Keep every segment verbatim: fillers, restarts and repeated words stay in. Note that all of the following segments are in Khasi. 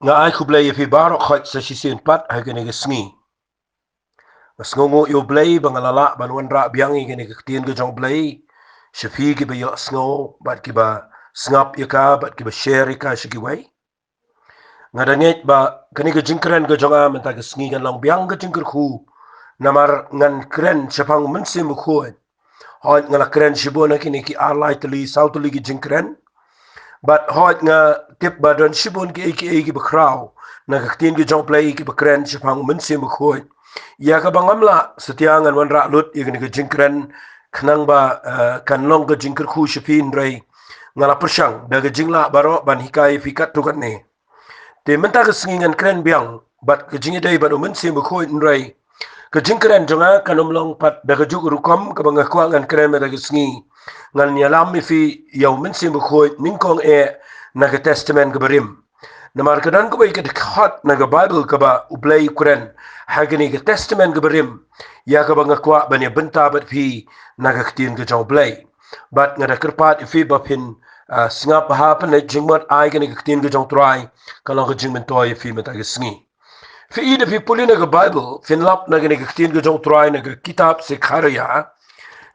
Nga ai khublei ïa phi baroh khoit sa shisien pat ha kane ka sngi. Nga sngewnguh ïa U Blei ba nga la lah ban wanrah biang ïa kane ka ktien ka jong U Blei sha phi kiba ïohsngew bad kiba sngap ïa ka bad kiba share ïa ka sha kiwei. Nga da ngeit ba kane ka jingkren ka jong nga mynta ka sngi kan long biang ka jingkyrkhu, namar ngan kren shaphang U Mynsiem Bakhuid. Hooid, nga la kren shibun ha kine ki ar lai tylli, saw tylli ki jingkren. Bad hooid, nga tip ba don shibun kiei kiei kiba khraw na ka ktien ka jong U Blei kiba kren shaphang U Mynsiem Bakhuid, ïa kaba ngam lah satia ngan wanrah lut ïa kane ka jingkren, khnang ba, eh, kan long ka jingkyrkhu sha phi, hynrei nga la pyrshang da ka jinglah baroh ban hikai ïa phi katto katne. Te mynta ka sngi ngan kren biang bad ka jingïadei bad U Mynsiem Bakhuid, hynrei ka jingkren jong nga kan ym long pat da kajuh ka rukom kaba nga kwah ngan kren mynta ka sngi. Ngan ïalam ïa phi ïa U Mynsiem Bakhuid nyngkong eh na ka Testament kaba rim. Namar ka don kawei ka dkhot na ka Baibl kaba U Blei u kren ha kane ka Testament kaba rim, ïa kaba nga kwah ban ïa bynta bad phi na ka ktien ka jong U Blei. Bad nga da kyrpad ïa phi ba phin, ah, sngap bha, pynleit jingmut, ai kane ka ktien ka jong U Trai ka long ka jingmyntoi ïa phi mynta ka sngi. Phi i, da phi pule na ka Baibl, phin lap na kane ka ktien ka jong U Trai na ka kitab Sekharïa,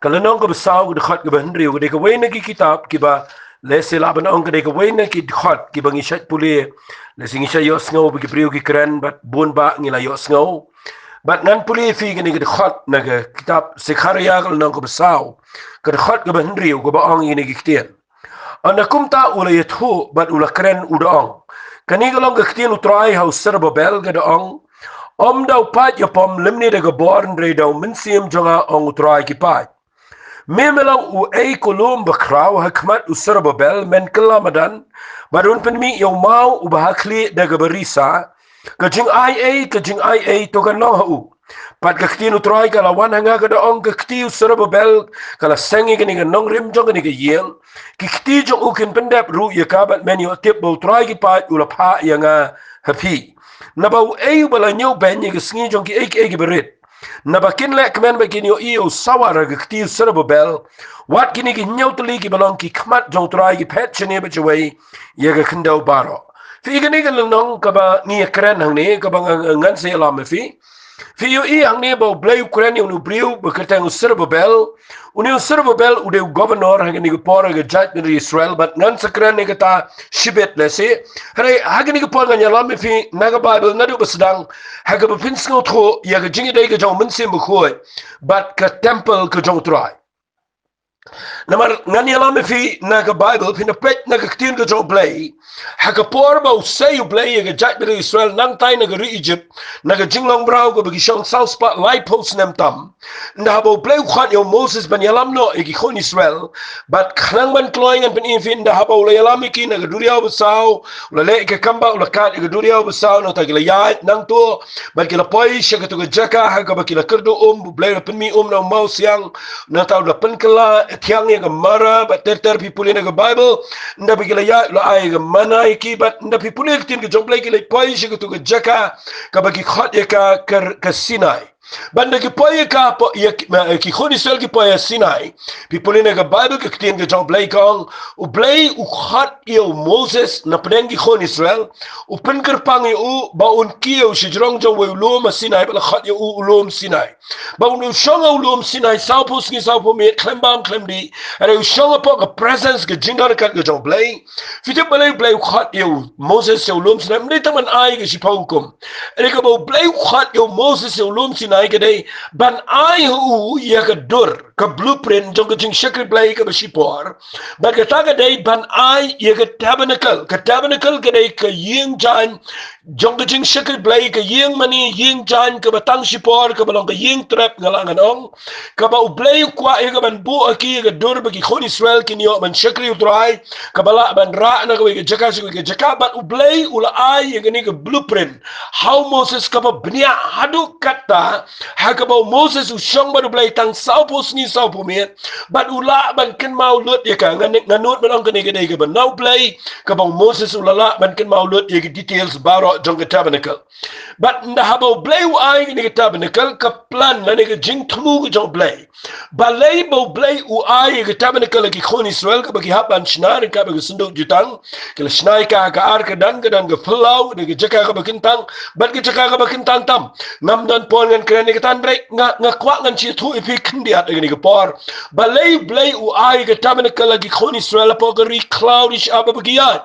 ka lynnong kaba saw, ka dkhot kaba hynriew. Ka dei kawei na ki kitab kiba, lehse lah ban ong ka dei kawei na ki dkhot kiba ngi shait pule, lehse ngi shait ïohsngew ba ki briew ki kren, bad bun bah ngi la ïohsngew. Bad ngan pule ïa phi kane ka dkhot na ka kitab Sekharïa, ka lynnong kaba saw, ka dkhot kaba hynriew, kaba ong ïa kine ki ktien. Ynda kumta u la ïathuh bad u la kren, u da ong: Kane ka long ka ktien U Trai ha u Serubabel, ka da ong: Ym da u paid ïapom lymne da ka bor, hynrei da U Mynsiem jong nga, ong U Trai ki paid. Me, me long uei ka lum bakhraw ha khmat u Serubabel, men kylla madan, bad un pynmih ïa u maw uba ha khlieh da kaba risa? Ka jingaiei, ka jingaiei, to kan long ha u. Bad ka ktien U Trai ka la wan ha nga, ka da ong: Ka kti u Serubabel ka la seng ïa kane ka nongrim jong kane ka ïing. Ki kti jong u kin pyndep ruh ïa ka, bad men ïoh tip ba U Trai ki paid u la phah ïa nga ha phi. Naba uei uba la ñiewbeiñ ïa ka sngi jong kiei kiei kiba rit? Naba kin leh kmen ba kin ïohi ïa u sawar ha ka kti u Serubabel. Wat kine ki hynñiew tylli kiba long ki khmat jong U Trai ki phet shane bad shawei ïa ka khyndew baroh. Phi i, kane ka lynnong kaba ngi ïa kren hangne, kaba nga, nga, ngan sa ïalam ïa phi. Phi ïohi hangne ba U Blei u kren ïa une u briew ba kyrteng u Serubabel. Une u Serubabel u dei u governor ha kane ka por ha ka jaitbynriew Israel, bad ngan sa kren ïa kata shibit lehse. Hynrei ha kane ka por ngan ïalam ïa phi na ka Baibl naduh ba sdang, ha kaba phin sngewthuh ïa ka jingïadei ka jong U Mynsiem Bakhuid bad ka temple ka jong U Trai. Namar ngan ïalam ïa phi na ka Baibl, phin da peit na ka ktien ka jong U Blei, ha ka por ba u sei U Blei ïa ka jaitbynriew Israel nangtai na ka ri Ijipt, na ka jinglong mraw kaba ki shong saw spah laiphew snem tam. Ynda haba U Blei u khot ïa u Moses ban ïalam noh ïa ki khun Israel, bad khnang ban kloi ngan pyni ïa phi, ynda haba u la ïalam ïa ki na ka duriaw basaw, u la leh ïa ka kambah, u la kat ïa ka duriaw basaw, nangta ki la ïaid nangta, bad ki la poi sha katu ka jaka ha kaba ki la kyrduh um, U Blei u la pynmih um na u mawsiang, nangta u la pynkylla thiang ïa ka mara, bad ter ter phi pule na ka Baibl, ynda ba ki la ïaid u la ai ïa ka mana ïa ki, bad ynda phi pule ka ktien ka jong U Blei ki la poi sha katu ka jaka kaba ki khot ïa ka, ka, ka Sinai. Bad ynda ki poi ïa ka, poi ïa ki, ma, ki khun Israel ki poi ha Sinai. Phi pule na ka Baibl, ka ktien ka jong U Blei ka ong, U Blei u khot ïa u Moses na pdeng ki khun Israel, u pynkyrpang ïa u ba un kiew shajrong jong uwei u lum ha Sinai, bad la khot ïa u u lum Sinai. Bad u shong ha u lum Sinai sawphew sngi sawphew miet, khlem bam khlem dih. Hynrei u shong hapoh ka presence, ka jingdon ryngkat ka jong U Blei. Phi tip balei U Blei u khot ïa u Moses sha u lum Sinai? Ym dei tang ban ai ka shiphew hukum. Hynrei kaba U Blei u khot ïa u Moses sha u lum Sinai ka dei ban ai ha u ïa ka dur, ka blueprint jong ka jingshakri Blei kaba shipor. Bad kata ka dei ban ai ïa ka tabernacle. Ka tabernacle ka dei ka ïing jaiñ jong ka jingshakri Blei, ka ïing mane, ïing jaiñ kaba tang shipor, kaba long ka ïing trep, nga lah ngan ong. Kaba U Blei u kwah ïa ka ban buh ha ki ïa ka dur ba ki khun Israel kin ïoh ban shakri U Trai, kaba lah ban rah na kawei ka jaka sha kawei ka jaka. Bad U Blei u la ai ïa kane ka blueprint ha u Moses kaba bniah haduh katta, ha kaba u Moses u shong bad U Blei tang sawphew sngi saw phew miet. Bad u lah ban kynmaw lut ïa ka, nga nud ban ong kane ka dei kaba na u Blei, kaba u Moses u la lah ban kynmaw lut ïa ki details baroh jong ka tabernacle. Bad ynda haba u Blei u ai kane ka tabernacle, ka plan lane ka jingthmu ka jong u Blei, balei ba u Blei u ai ïa ka tabernacle ha ki khun Israel kaba ki hap ban shna ryngkat bad ka synduk jutang? Ki la shna ïa ka ha ka ar kyrdan, ka don ka phyllaw, ka don ka jaka kaba kyntang, bad ka jaka kaba kyntang tam. Ngam don por ngan kren ïa kata, hynrei nga, nga kwah ngan shu ïathuh ïa phi khyndiat ha kane ka por. Balei u Blei u ai ïa ka tabernacle ha ki khun Israel hapoh ka ri khlaw ri shyiap ba ki ïaid?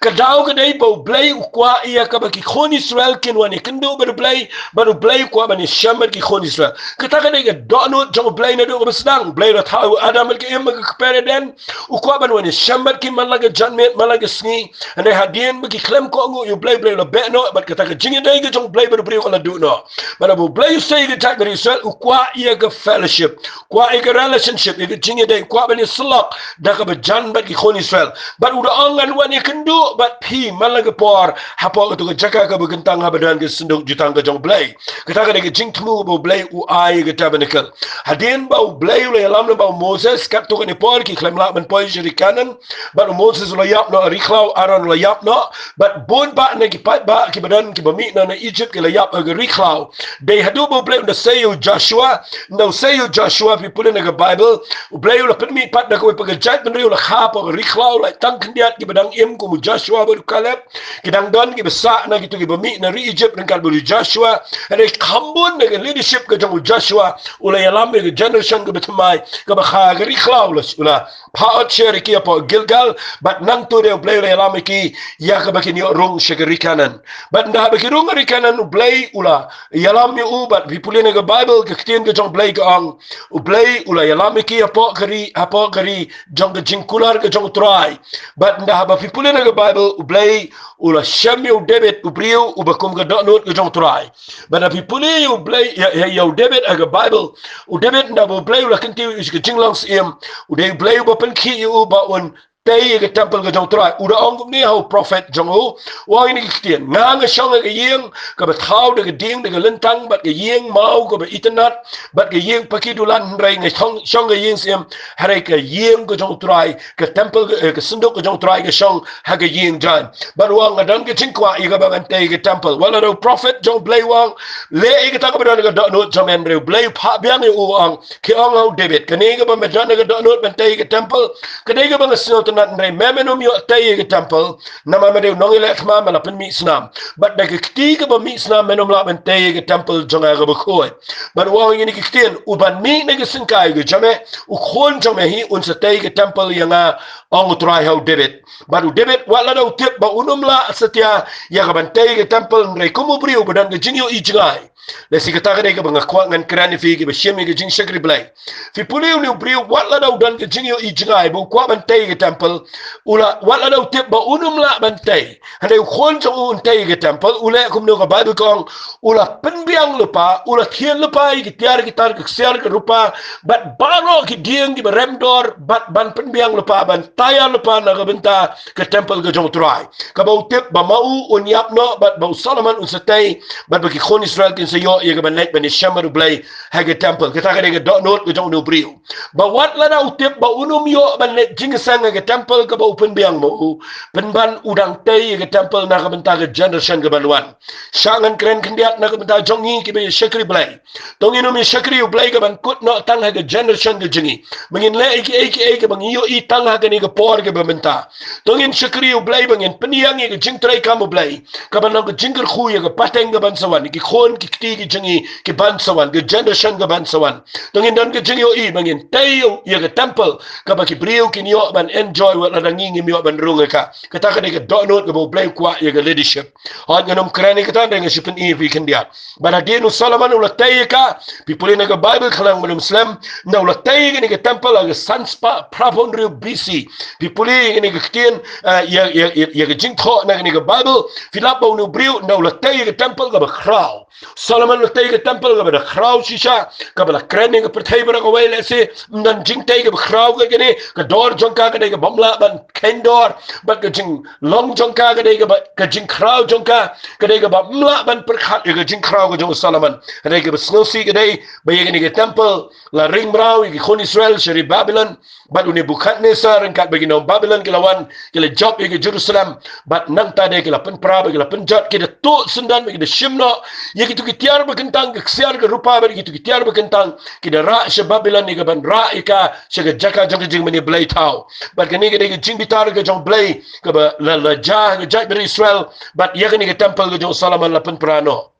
Ka daw ka dei ba u Blei u kwah ïa kaba ki khun Israel kin wan ïakynduh bad u Blei, bad u Blei u kwah ban ïashem bad ki khun Israel. Kata ka dei ka dohnud jong u Blei naduh kaba sdang. U Blei u la thaw ïa u Adam bad ka Im ha ka kper Eden. U kwah ban wan ïashem bad ki man la ka janmiet, man la ka sngi. Hynrei hadien ba ki khlem kohnguh ïa u Blei, u Blei u la beh noh, bad kata ka jingïadei ka jong u Blei bad u briew ka la duh noh. Bad haba u Blei u sei ïa ka jaitbynriew Israel, u kwah ïa ka fellowship, kwah ïa ka relationship, ïa ka jingïadei, kwah ban ïasyllok da kaba jan bad ki khun Israel. Bad u da ong, ngan wan ïakynduh bad phi man la ka por hapoh kato ka jaka kaba kyntang haba don ka synduk jutang ka jong u Blei. Kata ka dei ka jingthmu ba u Blei u ai ïa ka tabernacle. Hadien ba u Blei u la ïalam lyngba u Moses, katto katne por ki khlem lah ban poi sha ri Kanaan, bad u Moses u la ïap noh ha ri khlaw, Aaron u la ïap noh, bad bun bah na ki paidbah kiba don kiba mih na, na Egypt ki la ïap ha ka ri khlaw. Dei haduh ba u Blei un da sei ïa u Joshua, ynda u sei ïa u Joshua, phi pule na ka Bible, u Blei u la pynmih pat da kawei pat ka jaitbynriew, u la kha hapoh ka ri khlaw, la tang khyndiat kiba dang im kum u Joshua bad u Caleb, ki dang don kiba sah na kito kiba mih na ri Egypt ryngkat bad u Joshua. Hynrei kham bun na ka leadership ka jong u Joshua, u la ïalam ïa ka generation kaba thymmai, kaba kha ha ka ri khlaw, u la, u la phah ot sha ri ki hapoh Gilgal, bad nangta de u Blei u la ïalam ïa ki ïa kaba kin ïoh rung sha ka ri Kanaan. Bad ynda haba ki rung ha ri Kanaan, u Blei u la ïalam ïa u, bad phi pule na ka Bible, ka ktien ka jong u Blei ka ong, u Blei u la ïalam ïa ki hapoh ka ri, hapoh ka ri jong ka jingkular ka jong u Trai. Bad ynda haba phi pule na ka Bible, u Blei u la shem ïa u David, u briew uba kum ka dohnud ka jong u Trai. Bad haba phi pule ïa u Blei, ïa, ïa, ïa u David ha ka Bible, u David ynda ba u Blei u la kyntiew ïa u sha ka jinglong syiem, u dei u Blei uba pynkhih ïa u ba un tei ïa ka temple ka jong u Trai. U da ong kumne ha u prophet jong u, u ong ïa kine ki ktien: Nga, nga shong ha ka ïing kaba thaw da ka dieng da ka lyntang, bad ka ïing maw kaba itynnad, bad ka ïing paki dulan, hynrei nga shong, shong ha ka ïing syiem, hynrei ka ïing ka jong u Trai, ka temple, eh, ka synduk ka jong u Trai ka shong ha ka ïing jaiñ. Bad u ong, nga don ka jingkwah ïa kaba ngan tei ïa ka temple. Wat la da u prophet jong u Blei u ong, leh ïa kata kaba don ha ka dohnud jong me, hynrei u Blei u phah biang ïa u, u ong, ki ong ha u David, kane kaba me don ha ka dohnud ban tei ïa ka temple, ka dei kaba nga sngewtynnad, hynrei me, men ym ïoh tei ïa ka temple, namar me dei u nongïaleh thma, me la pynmih snam. Bad da ka kti kaba mih snam men ym lah ban tei ïa ka temple jong nga kaba khuid. Bad u ong ïa kine ki ktien, uban mih na ka syngkai ka jong me, u khun jong me hi, un sa tei ïa ka temple ïa nga, ong u Trai ha u David. Bad u David, wat la da u tip ba un ym lah satia ïa kaban tei ïa ka temple, hynrei kum u briew ba don ka jingïohi jngai. Lehse kata ka dei kaba nga kwah ngan kren ïa phi kiba shim ïa ka jingshakri Blei. Phi pule ïa une u briew, wat la da u don ka jingïohi jngai ba u kwah ban tei ïa ka temple, u la, wat la da u tip ba un ym lah ban tei, hynrei u khun jong u un tei ïa ka temple, u leh kumno? Ka Bible ka ong, u la pynbiang lypa, u la thied lypa ïa ki tiar ki tar, ka ksiar ka rupa, bad baroh ki dieng kiba rem dor, bad ban pynbiang lypa, ban taiar lypa na ka bynta ka temple ka jong u Trai, kaba u tip ba ma u un ïap noh, bad ba u Solomon un sa tei, bad ba ki khun Israel kin sa ïoh ïa kaban leit ban ïashem bad u Blei ha ka temple. Kata ka dei ka dohnud ka jong une u briew. Ba wat la da u tip ba un ym ïoh ban leit jingïaseng ha ka temple kaba u pynbiang ma u, pynban u dang tei ïa ka temple na ka bynta ka generation kaban wan. Shah ngan kren khyndiat na ka bynta jong ngi kiba ïa shakri Blei. To ngin ym ïa shakri ïa u Blei kaban kut noh tang ha ka generation ka jong ngi, ba ngin leh ïa kiei kiei kaba ngi ïohi tang ha kane ka por kaba mynta. To ngin shakri ïa u Blei ba ngin pynïeng ïa ka jingtrei kam u Blei, kaban long ka jingkyrkhu ïa ka pateng kaban sa wan, ïa ki khun ki kti ki jong ngi kiban sa wan, ka generation kaban sa wan. To ngin don ka jingïohi ba ngin tei ïa ka temple kaba ki briew kin ïoh ban enjoy, wat la da ngi ngim ïoh ban rung ha ka. Kata ka dei ka dohnud kaba u Blei u kwah ïa ka leadership. Hooid, ngan ym kren ïa kata, hynrei nga shu pyni ïa phi khyndiat. Bad hadien u Solomon u la tei ïa ka, phi pule na ka Bible khnang ban ym slem, ynda u la tei ïa kane ka temple ha ka san spah phra phew hynriew B C. Phi pule ïa kane ka ktien, eh, ïa, ïa, ïa, ïa ka jingthoh na kane ka Bible, phi lap ba une u briew, ynda u la tei ïa ka temple kaba khraw, so Solomon la tei ka temple kaba da khraw shisha, kaba la kren ïa ka pyrthei baroh kawei. Lehse ym don jingtei kaba khraw ka kane. Ka dor jong ka ka dei kaba ym lah ban kheiñ dor, bad ka jinglong jong ka ka dei kaba, ka jingkhraw jong ka ka dei kaba ym lah ban pyrkhat ïa ka jingkhraw ka jong u Solomon. Ka dei kaba sngewsih ka dei ba ïa kane ka temple la ring mraw ïa ki khun Israel sha ri Babilon. Bad u Nebukhadnessar ryngkat bad ki nong Babilon ki la wan, ki la jop ïa ka Jerusalem. Bad nangta de ki la pynpra bad ki la pynjot, ki da tuh syndon bad ki da shim noh ïa kito ki tiar ba kyntang, ka ksiar ka rupa bad kito ki tiar ba kyntang, ki da rah sha Babilon ïa ka ban rah ïa ka sha ka jaka jong ka jingmane blei thaw. Bad kane ka dei ka jingbitar ka jong Blei kaba la, la jia ha ka jaitbynriew Israel. Bad ïa kane ka temple ka jong u Solomon la pynpra noh.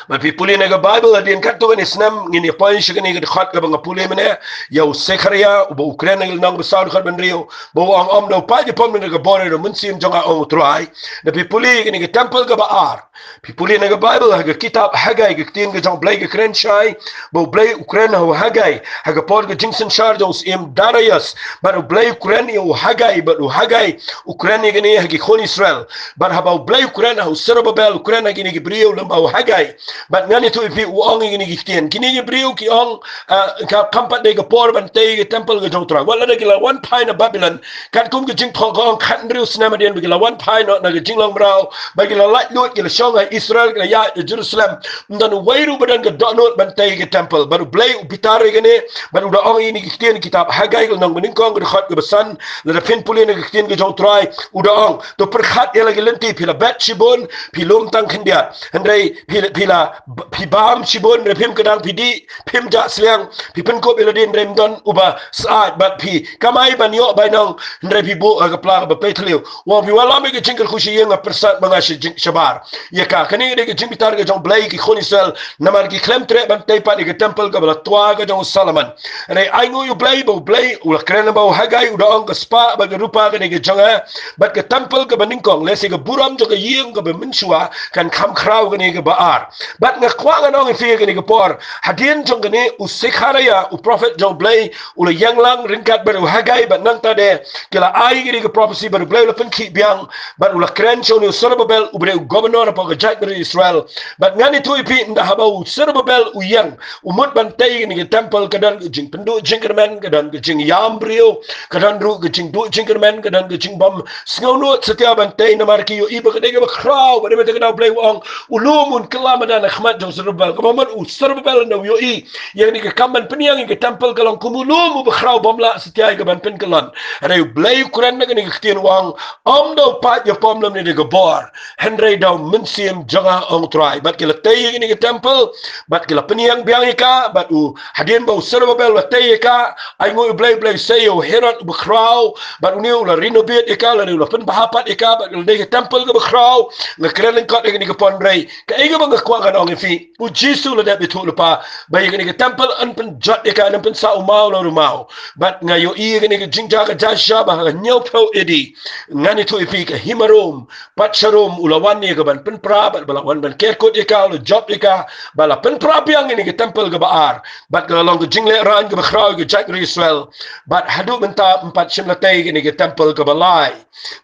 Bad phi pule na ka Baibl, hadien katto katne snem ngin ïa poi sha kane ka dkhot kaba nga pule mynne, ïa u Sekharaïa, uba u kren ha ka lynnong ba saw dkhot ba hynriew, ba u ong, ym da u paid ïapom lymne da ka bor, ïa u Mynsiem jong nga, ong u Trai. Da phi pule kane ka temple kaba ar, phi pule na ka Baibl ha ka kitab Haggai, ka ktien ka jong u Blei ka kren shai ba u Blei u kren ha u Haggai ha ka por ka jingsynshar jong u Syiem Darius. Bad u Blei u kren ïa u Haggai, bad u Haggai u kren ïa kine ha ki khun Israel. Bad haba u Blei u kren ha u Serubabel, u kren ha kine ki briew lyngba u Haggai. Bad ngan ïathuh ïa phi, u ong ïa kine ki ktien. Kine ki briew ki ong, ah, ka, kam pat dei ka por ban tei ka temple ka jong u Trai. Wat lada ki la wan phai na Babilon, katkum ka jingthoh ka ong, khathynriew snem hadien ba ki la wan phai noh na ka jinglong mraw, ba ki la laitluid, ki la shong ha Israel, ki la ïaid ha Jerusalem, ym don uwei ruh ba don ka dohnud ban tei ka temple. Bad u Blei u bitar ïa kane, bad u da ong ïa kine ki ktien, kitab Haggai ka lynnong ba nyngkong ka dkhot kaba san, lada phin pule na ka ktien ka jong u Trai, u da ong, to pyrkhat ïa la ki lynti, phi la bet shibun, phi lum tang khyndiat. Hynrei phi, phi la, phi bam shibun, hynrei phim kdang, phi dih, phim jah sliang, phi pynkup ïa lade, hynrei ym don uba syaid, bad phi kamai ban ïoh bainong, hynrei phi buh ha ka pla kaba pei thliew. U ong, phi wallam ïa ka jingkyrkhu sha ïing, nga pyrsad ma nga sha jing, shabar ïa ka. Kane ka dei ka jingbitar ka jong u Blei ïa ki khun Israel, namar ki khlem treh ban tei pat ïa ka temple kaba la twa ka jong u Solomon. Hynrei ainguh ïa u Blei ba u Blei u la kren lyngba u Haggai, u da ong, ka spah bad ka rupa ka dei ka jong nga, bad ka temple kaba nyngkong, lehse ka burom jong ka ïing kaba mynshuwa, kan kham khraw kane kaba ar. Bad nga kwah ngan ong ïa phi kane ka por, hadien jong kane u Sekharaïa, u prophet jong u Blei, u la ïeng lang ryngkat bad u Haggai, bad nangta de ki la ai kane ka prophecy, bad u Blei u la pynkhih biang, bad u la kren sha une u Serubabel, uba dei u governor hapoh ka jaitbynriew Israel. Bad ngan ïathuh ïa phi, ynda haba u Serubabel u ïeng, u mut ban tei kane ka temple, ka don ka jingpynduh jingkyrmen, ka don ka jingïam briew, ka don ruh ka jingduh jingkyrmen, ka don ka jingbym sngewnud satia ban tei, namar ki ïohi ba ka dei kaba khraw. Bad dei mynta ka daw u Blei u ong, u lum un kylla madan ha khmat jong u Serubabel. Kaba mut u Serubabel ynda u ïohi ïa kane ka kam ban pynïeng ïa ka temple ka long kum u lum uba khraw, bym lah satia ïa ka ban pynkyllon. Hynrei u Blei u kren na kane ka ktien, u ong, ym da u paid ïapom lymne da ka bor, hynrei da u Mynsiem jong nga, ong u Trai. Bad ki la tei ïa kane ka temple, bad ki la pynïeng biang ïa ka, bad u, hadien ba u Serubabel u la tei ïa ka, ainguh ïa u Blei, u Blei u sei ïa u Herod uba khraw, bad une u la renovate ïa ka, lane u la pynbha pat ïa ka, bad ka la dei ka temple kaba khraw. Nga kren lyngkot ïa kane ka por, hynrei kaei kaba nga kwah ngan ong ïa phi, u Jisu u la dep ïathuh lypa ba ïa kane ka temple yn pynjot ïa ka, yn pynsah u maw la ruh maw. Bad nga ïohi ïa kane ka jingjia ka jia shisha ba ha ka hynñiewphew A D, ngan ïathuh ïa phi, ka hima Rom, pat sha Rom, u la wan ïa ka ban pynpra, bad ba la wan ban ker kut ïa ka, u la jop ïa ka, ba la pynpra biang ïa kane ka temple kaba ar. Bad ka la long ka jinglehraiñ kaba khraw ïa ka jaitbynriew Israel. Bad haduh mynta ym pat shym la tei ïa kane ka temple kaba lai.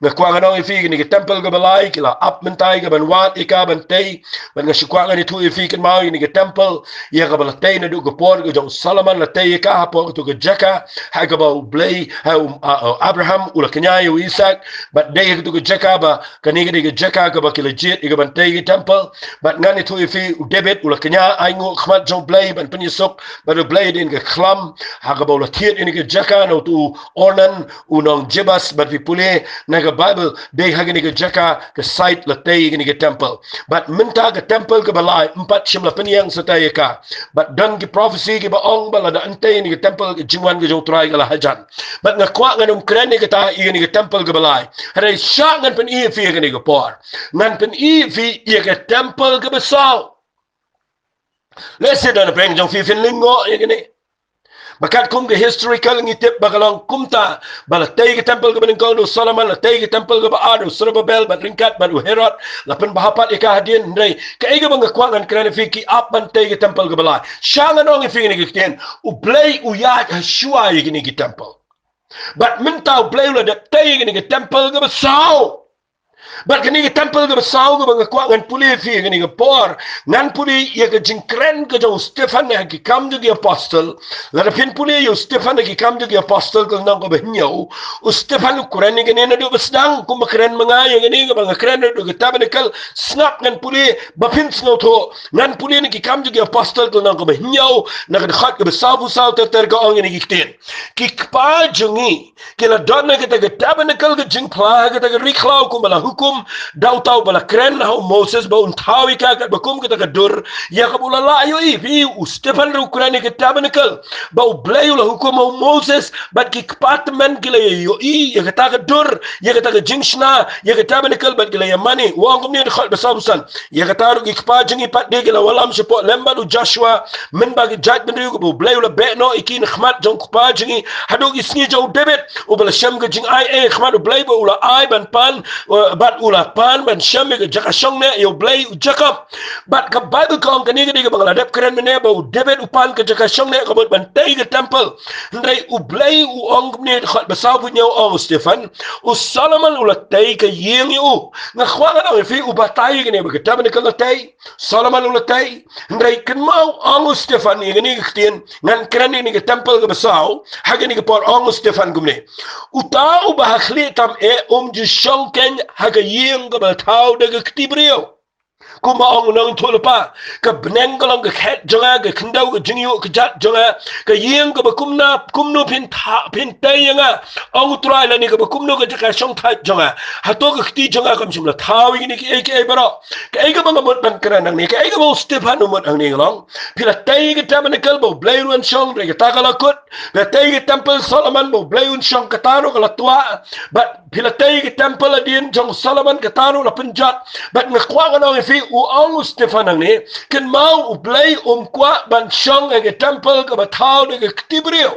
Nga kwah ngan ong ïa phi, kane ka temple kaba lai, ki la ap mynta ïa ka ban wad ïa ka ban tei. Bad nga shu kwah ngan ïathuh ïa phi kynmaw, ïa kane ka temple, ïa kaba la tei naduh ka por ka jong u Solomon, la tei ïa ka hapoh kato ka jaka ha kaba u Blei, ha u, a, a, Abraham u la kñia ïa u Isaak. Bad dei ha kato ka jaka ba kane ka dei ka jaka kaba ki la jied ïa ka ban tei ka temple. Bad ngan ïathuh ïa phi, u David u la kñia ainguh khmat jong u Blei ban pynïasuk, bad u Blei u dei ka khlam, ha kaba u la thied ïa kane ka jaka na uto u Ornan u nong Jebus. Bad phi pule na ka Baibl, dei ha kane ka jaka ka site la tei ïa kane ka temple. Bad mynta ka temple kaba lai ym pat shym la pynïeng satia ïa ka. Bad don ki prophecy kiba ong ba lada yn tei ïa kane ka temple, ka jingwan ka jong u Trai ka la hajan. Bad nga kwah ngan ym kren ïa kata, ïa kane ka temple kaba lai. Hynrei sha ngan pyni ïa phi ïa kane ka por, ngan pyni ïa phi ïa ka temple kaba saw. Lehse don na pdeng jong phi phin lyngngoh ïa kane. Ba katkum ka historical ngi tip ba ka long kumta, ba la tei ka temple kaba nyngkong da u Solomon, la tei ka temple kaba ar da u Zerubbabel, bad ryngkat bad u Herod, la pynbha pat ïa ka hadien. Hynrei kaei kaba nga kwah ngan kren ïa phi, ki ap ban tei ka temple kaba lai. Sha ngan ong ïa phi kane ka ktien, u Blei u ïaid ha shuwa ïa kine ki temple. Bad mynta u Blei u la dep tei ïa kane ka temple kaba saw. Bad kane ka temple kaba saw kaba nga kwah ngan pule ïa phi kane ka por, ngan pule ïa ka jingkren ka jong u Stephan ha Ki Kam jong ki Apostol. Lada phin pule ïa u Stephan ha Ki Kam jong ki Apostol ka lynnong kaba hynñiew, u Stephan u kren ïa kane naduh ba sdang, kumba kren ma nga ïa kane kaba nga kren naduh ka tabernacle. Sngap ngan pule ba phin sngewthuh. Ngan pule na Ki Kam jong ki Apostol ka lynnong kaba hynñiew, na ka dkhot kaba sawphew saw ter ter, ka ong ïa kine ki ktien: Ki kpa jong ngi ki la don ha kata ka tabernacle ka jingphla ha kata ka ri khlaw kumba la hukum da uta uba la kren ha u Moses ba un thaw ïa ka katba kum kata ka dur ïa kaba u la lah ïohi. Phi, u Stephan ruh u kren ïa ka tabernacle ba U Blei u la hukum ha u Moses, bad ki kpa tymmen ki la ïohi ïa kata ka dur, ïa kata ka jingshna ïa ka tabernacle, bad ki la ïamane. U ong kumne ha dkhot ba sawphew san: Ïa kata ruh ki kpa jong ngi pat de ki la wallam shapoh lem bad u Joshua, mynba ki jaitbynriew kaba U Blei u la beh noh ïa ki na khmat jong u kpa jong ngi, haduh ki sngi jong u David, uba la shem ka jingaiei ha khmat U Blei, ba u la ai ban pan, uh, bad u la pan ban shem ïa ka jaka shong neh ïa U Blei u Jakob. Bad ka Baibl ka ong kane ka dei kaba nga la dep kren mynne, ba u David u pan ka jaka shong neh ka mut ban tei ka temple. Hynrei U Blei u ong kumne ha dkhot ba sawphew hynñiew, ong u Stephan, u Solomon u la tei ka ïing ïa u. Nga kwah ngan ong ïa phi, u batai ïa kane ba ka tabernacle la tei, Solomon u la tei. Hynrei kynmaw, ong u Stephan ïa kane ka ktien, ngan kren ïa kane ka temple kaba saw ha kane ka por, ong u Stephan kumne: Uta uba ha khlieh tam eh um ju shong keiñ ha ka ïing kaba thaw da ka kti briew. Kumba ong u nongïathuhlypa, ka bneng ka long ka khet jong nga, ka khyndew ka jingïuh kjat jong nga, ka ïing kaba kumna, kumno phin tha, phin tei ïa nga, ong u Trai, lane kaba kumno ka jaka shong thait jong nga. Hato ka kti jong nga kam shym la thaw ïa kine kiei kiei baroh? Kaei kaba nga mut ban kren hangne, kaei kaba u Stephan u mut hangne ka long: Phi la tei ka tabernacle ba U Blei ruh un shong, hynrei kata ka la kut. Phi la tei ka temple Solomon ba U Blei un shong, kata ruh ka la twah. Bad phi la tei ka temple hadien jong Solomon, kata ruh la pynjot. Bad nga kwah ngan ong ïa phi, u ong u Stephan hangne, kynmaw, U Blei um kwah ban shong ha ka temple kaba thaw da ka kti briew.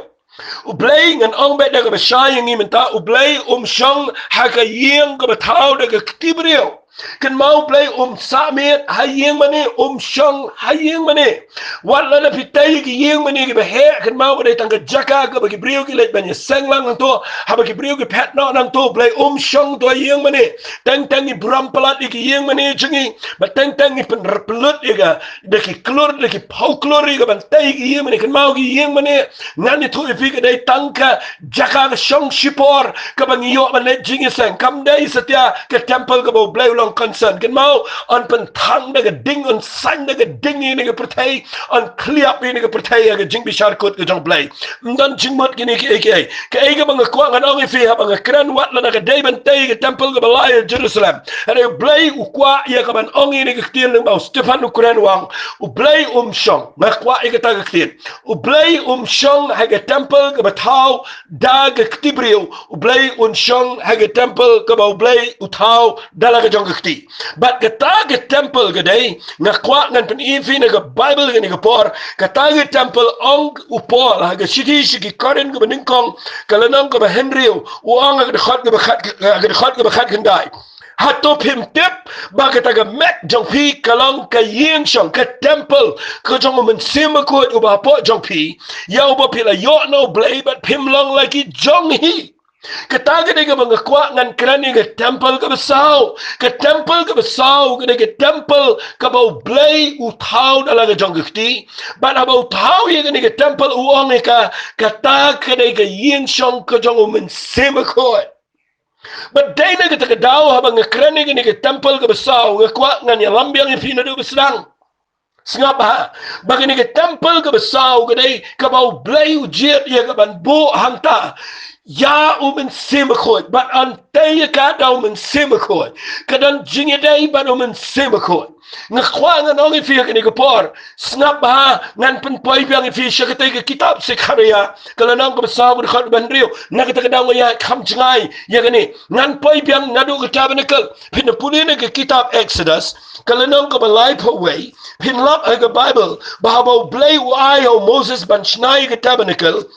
U Blei, ngan ong beit da kaba shai ïa ngi mynta, U Blei um shong ha ka ïing kaba thaw da ka kti briew. Kynmaw, U Blei um sah miet ha ïing mane, um shong ha ïing mane. Wat lada phi tei ki ïing mane kiba heh, kynmaw, ka dei tang ka jaka kaba ki briew ki leit ban ïaseng lang hangto, haba ki briew ki phet noh nangto. U Blei um shong to ha ïing mane. Teng teng ngi burom palat ïa ki ïing mane jong ngi, bad teng teng ngi pynrplut ïa ka da ki klur, da ki phew klur ïa ka ban tei ki ïing mane. Kynmaw, ki ïing mane, ngan ïathuh ïa phi, ka dei tang ka jaka ka shong shipor kaba ngi ïoh ban leit jingïaseng. Kam dei satia ka temple kaba U Blei u long concern. Kynmaw, yn pynthang da ka ding, yn saiñ da ka ding ïa kane ka pyrthei, yn khlieh ïa kane ka pyrthei ha ka jingbishar kut ka jong U Blei. Ym don jingmut kine kiei kiei. Kaei kaba nga kwah ngan ong ïa phi haba nga kren, wat lada ka dei ban tei ka temple kaba lai ha Jerusalem, hynrei U Blei u kwah ïa ka ban ong ïa kane ka ktien lyngba u Stephan u kren, u ong: U Blei um shong. Nga kwah ïa kata ka ktien. U Blei um shong ha ka temple kaba thaw da ka kti briew. U Blei un shong ha ka temple kaba U Blei u thaw da la ka jong ka kti. Bad kata ka temple ka dei, nga kwah ngan pyni ïa phi na ka Baibl kane ka por, kata ka temple, ong u Paul ha ka shithi sha ki Korinth kaba nyngkong, ka lynnong kaba hynriew, u ong ha ka dkhot kaba khat, ha ka dkhot kaba khatkhyndai: Hato phim tip ba kata ka met jong phi ka long ka ïing shong, ka temple ka jong u Mynsiem Bakhuid uba hapoh jong phi, ïa uba phi la ïoh na U Blei, bad phim long la ki jong hi? Kata ka dei kaba nga kwah ngan kren ïa ka temple kaba saw. Ka temple kaba saw ka dei ka temple kaba U Blei u thaw da la ka jong ka kti. Bad haba u thaw ïa kane ka temple, u ong ïa ka, kata ka dei ka ïing shong ka jong u Mynsiem Bakhuid. Bad dei na kata ka daw haba nga kren ïa kane ka temple kaba saw, nga kwah ngan ïalam biang ïa phi naduh ba sdang. Sngap bha, ba kane ka temple kaba saw ka dei kaba U Blei u jied ïa ka ban buh hangta ïa u Mynsiem Bakhuid, bad yn tei ïa ka da u Mynsiem Bakhuid. Ka don jingïadei bad u Mynsiem Bakhuid. Nga kwah ngan ong ïa phi ha kane ka por, sngap bha, ngan pynpoi biang ïa phi sha katei ka kitab Sekharïa, ka lynnong kaba saw, ka dkhot kaba hynriew. Na kata ka daw nga ïakham jngai ïa kane. Ngan poi biang naduh ka tabernacle. Phin da pule na ka kitab Exodus, ka lynnong kaba laiphew wei, phin lap ha ka Baibl ba haba U Blei u ai ha u Moses ban shna ïa ka tabernacle,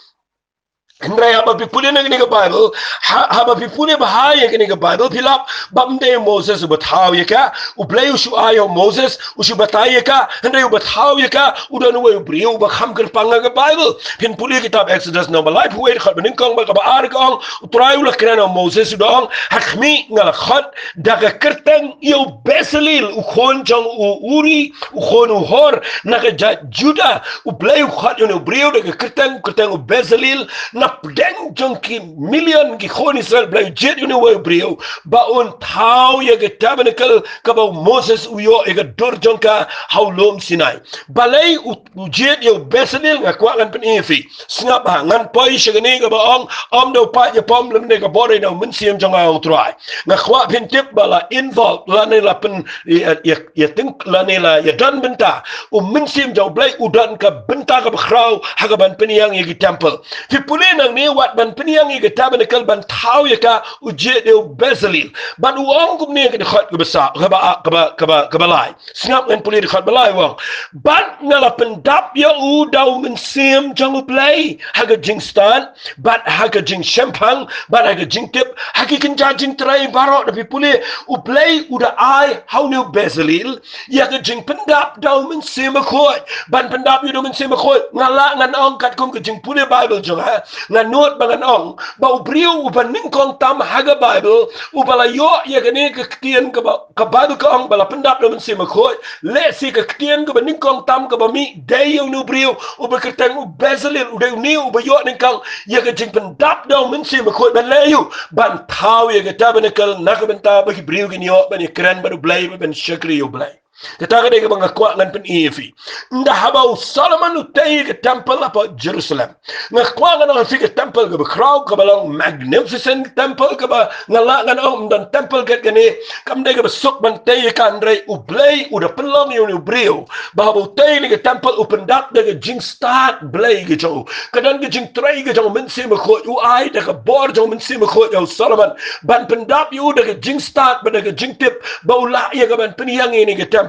Hynrei haba phi pule na kane ka Bible, ha, haba phi pule bha ïa kane ka Bible, phi lap ba ym dei u Moses uba thaw ïa ka, u Blei u shu ai ïa u Moses, u shu batai ïa ka, hynrei uba thaw ïa ka u don uwei u briew uba kham kyrpang ha ka Bible. Phin pule kitab Exodus nong ba laiphew wei dkhot ba nyngkong bad kaba ar ka ong, U Trai u la kren ïa u Moses u da ong, ha khmih nga la khot da ka kyrteng ïa u Bezalel, u khun jong u Uri, u khun u Hor, na ka jaid Juda. U Blei u khot ïa une u briew da ka kyrteng, kyrteng u Bezalel, na pdeng jong ki million ki khun Israel. Blei u jied ïa une uwei u briew ba un thaw ïa ka tabernacle kaba u Moses u ïoh ïa ka dur jong ka ha u lum Sinai. Balei u, u jied ïa u Bezalel? Nga kwah ngan pyni ïa phi. Sngap bha, ngan poi sha kane kaba ong, ym da u paid ïapom lymne ka bor, hynrei da u Mynsiem jong nga, ong U Trai. Nga kwah phin tip ba la involve lane la pyn, ïa, ïa, ïa ting lane la ïa don bynta u Mynsiem jong U Blei, u don ka bynta kaba khraw ha kaban pynïang ïa ki temple. Phi pule nangne, wat ban pynïang ïa ka tabernacle, ban thaw ïa ka, u jied ïa u Bezalel. Bad u ong kumne ha ka dkhot kaba sa, kaba, kaba, kaba, kaba lai. Sngap, ngan pule dkhot ba lai, u ong, bad nga la pyndap ïa u da u Mynsiem jong U Blei ha ka jingstad bad ha ka jingshemphang bad ha ka jingtip, ha ki kynja jingtrei baroh. Da phi pule, U Blei u da ai ha une u Bezalel ïa ka jingpyndap da u Mynsiem Bakhuid. Ban pyndap ïa u da u Mynsiem Bakhuid, nga lah ngan ong katkum ka jingpule Bible jong nga, nga nud ba ngan ong ba u briew uba nyngkong tam ha ka Bible uba la ïoh ïa kane ka ktien kaba ka Bible ka ong ba la pyndap da u Mynsiem Bakhuid, lehse ka ktien kaba nyngkong tam kaba mih dei ïa une u briew uba kyrteng u Bezalel. U dei une uba ïoh nyngkong ïa ka jingpyndap da u Mynsiem Bakhuid ban leh ïa u, ban thaw ïa ka tabernacle na ka bynta ba ki briew kin ïoh ban ïakren bad U Blei, ban shakri ïa U Blei. Kata ka dei kaba nga kwah ngan pyni ïa phi. Ynda haba u Solomon u tei ïa ka temple hapoh Jerusalem, nga kwah ngan ong ïa phi, ka temple kaba khraw, kaba long magnificent temple, kaba nga lah ngan ong ym don temple kat kane, kam dei kaba suk ban tei ïa ka. Hynrei U Blei u da pynlong ïa une u briew ba haba u tei ïa ka temple, u pyndap da ka jingstad Blei ka jong u. Ka don ka jingtrei ka jong u Mynsiem Bakhuid, u ai da ka bor jong u Mynsiem Bakhuid ïa u Solomon ban pyndap ïa u da ka jingstad bad da ka jingtip ba u lah ïa kaban pynïang ïa kane ka temple.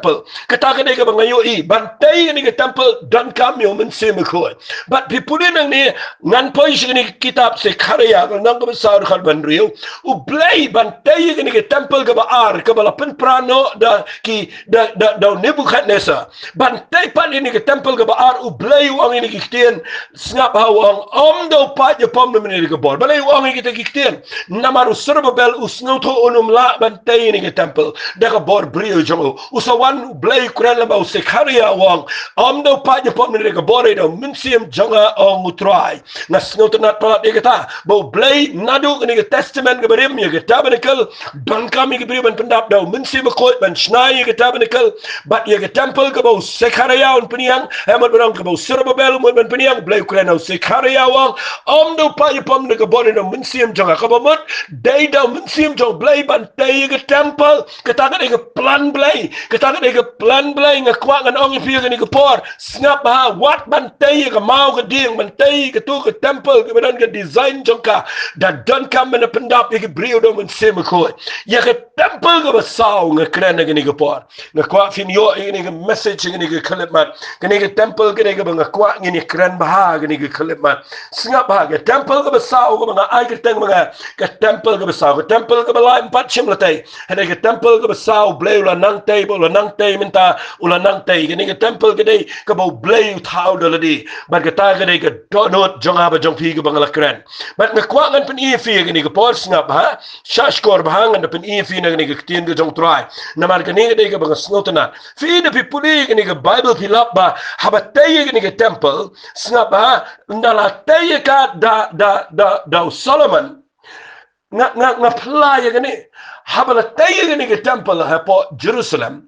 Kata ka dei kaba nga ïohi, ban tei ïa kane ka temple donkam ïa u Mynsiem Bakhuid. Bad phi pule nangne, ngan poi sha kane ka kitab Sekhariah, ka lynnong kaba saw, dkhot ba hynriew. U Blei ban tei ïa kane ka temple kaba ar, kaba la pynpra noh da ki, da, da, da u Nebukhadnessar, ban tei pat ïa kane ka temple kaba ar, U Blei u ong ïa kine ki ktien. Sngap bha, u ong, ym da u paid ïapom lymne da ka bor. Balei u ong ïa kita ki ktien? Namar u Serubabel u sngewthuh un ym lah ban tei ïa kane ka temple da ka bor briew jong u. U sa wan, U Blei u kren lyngba u Sekhariah, u ong, ym da u paid ïapom lymne da ka bor, hynrei da u Mynsiem jong nga, ong U Trai. Nga sngewtynnat palat ïa kata ba U Blei naduh kane ka testament kaba rim, ïa ka tabernacle donkam ïa ki briew ban pyndap da u Mynsiem Bakhuid, ban shna ïa ka tabernacle bad ïa ka temple kaba u Sekhariah un pynïang, eh, mut ban ong kaba u Serubabel u mut ban pynïang. U Blei u kren ha u Sekhariah, u ong, ym da u paid ïapom da ka bor, hynrei da u Mynsiem jong nga. Kaba mut dei da u Mynsiem jong U Blei ban tei ïa ka temple. Kata ka dei ka plan Blei. Kata ka dei ka plan Blei. Nga kwah ngan ong ïa phi ha kane ka por, sngap bha, wat ban tei ïa ka maw ka dieng, ban tei ïa kato ka temple kaba don ka design jong ka, da donkam ban pyndap ïa ki briew da u Mynsiem Bakhuid. Ïa ka temple kaba saw nga kren ha kane ka por. Nga kwah phin ïoh ïa kane ka message ha kane ka khyllipmat. Kane ka temple ka dei kaba nga kwah ngin ïakren bha ha kane ka khyllipmat. Sngap bha, ka temple kaba saw kaba nga ai kyrteng ma nga, ka temple kaba saw. Ka temple kaba lai ym pat shym la tei. Hynrei ka temple kaba saw, U Blei u la nang tei, bad u la nang tei mynta, u la nang tei. Kane ka temple ka dei kaba U Blei u thaw da lade. Bad kata ka dei ka dohnud jong nga bad jong phi kaba nga la kren. Bad nga kwah ngan pyni ïa phi ha kane ka por, sngap bha, shahshkor bha, ngan da pyni ïa phi na kane ka ktien ka jong U Trai. Namar kane ka dei kaba nga sngewtynnat. Phi, da phi pule kane ka Bible, phi lap ba haba tei ïa kane ka temple, sngap bha, ynda la tei ïa ka da, da, da, da u Solomon. Nga, nga, nga phylla ïa kane. Haba la tei ïa kane ka temple hapoh Jerusalem,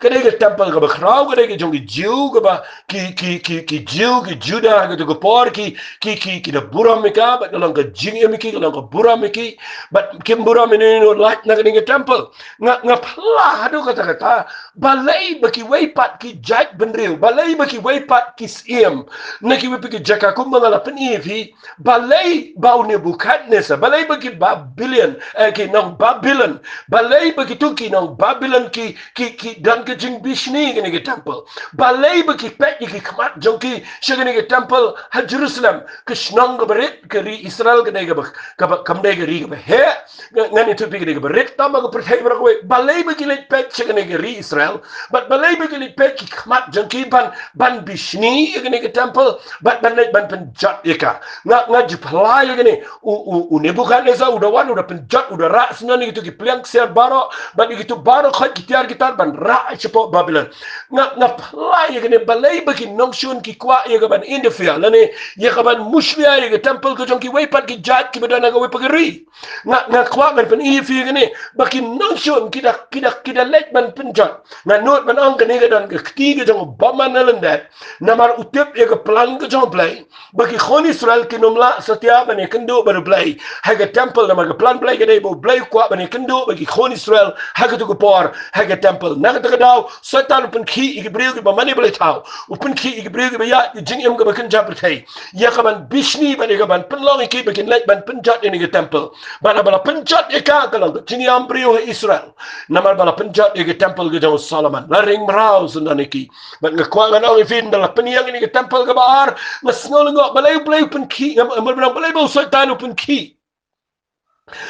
ka dei ka temple kaba khraw, ka dei ka jong ki Jiw, kaba ki, ki, ki, ki Jiw, ki Juda, ha kato ka por, ki, ki, ki, ki da burom ïa ka, bad ka long ka jingim ïa ki, ka long ka burom ïa ki, bad kim burom ïano ïano lait na kane ka temple. Nga, nga phylla haduh katta katta, balei ba kiwei pat ki jaitbynriew, balei ba kiwei pat ki syiem na kiwei pat ki jaka, kumba nga la pyni ïa phi, balei ba u Nebuchadnezzar, balei ba ki Babylon, eh, ki nong Babylon, balei ba kito ki nong Babylon ki, ki, ki, don ka jingbishni ïa kane ka temple. Balei ba ki peit ïa ki khmat jong ki sha kane ka temple ha Jerusalem, ka shnong kaba rit, ka ri Israel ka dei kaba, kaba, kam dei ka ri kaba heh. Nga, ngan ïathuh ïa kane kaba rit, tang ba ka pyrthei baroh kawei. Balei ba ki leit peit sha kane ka ri Israel, bad balei ba ki leit peit ki khmat jong ki ban, ban bishni ïa kane ka temple, bad ban leit ban pynjot ïa ka. Nga, nga ju plie ïa kane, u, u, u Nebuchadnezzar u da wan, u da pynjot, u da rah sngewbha ïa kito ki pliang ksiar baroh, bad ïa kito baroh khoit ki tiar ki tar ban rah shapoh Babilon. Nga, nga plie ïa kane, balei ba ki nongshun ki kwah ïa ka ban interfere lane ïa ka ban mushlia ïa ka temple ka jong kiwei pat ki jait kiba don ha kawei pat ka ri. Nga, nga kwah ngan pyni ïa phi kane, ba ki nongshun ki da, ki da, ki da leit ban pynjot. Nga nud ban ong kane ka don ka kti ka jong u bymman na lyndet. Namar u tip ïa ka plan ka jong u Blei, ba ki khun Israel kin ym lah satia ban ïakynduh bad u Blei ha ka temple, namar ka plan Blei ka dei ba u Blei u kwah ban ïakynduh bad ki khun Israel ha kato ka por ha ka temple. Na kata ka daw Soitan u pynkhih ïa ki briew kiba mane blei thaw, u pynkhih ïa ki briew kiba ïaid ka jingim kaba kynja pyrthei, ïa ka ban bishni bad ïa ka ban pynlong ïa ki ba kin leit ban pynjot ïa kane ka temple. Bad haba la pynjot ïa ka, ka long ka jingïam briew ha Israel. Namar ba la pynjot ïa ka temple ka jong u Solomon, la ring mraw syndon ïa ki. Bad nga kwah ngan ong ïa phi, ynda la pynïeng ïa kane ka temple kaba ar, nga sngew lyngngoh balei, balei u pynkhih, nga, nga, balei ba u Soitan u pynkhih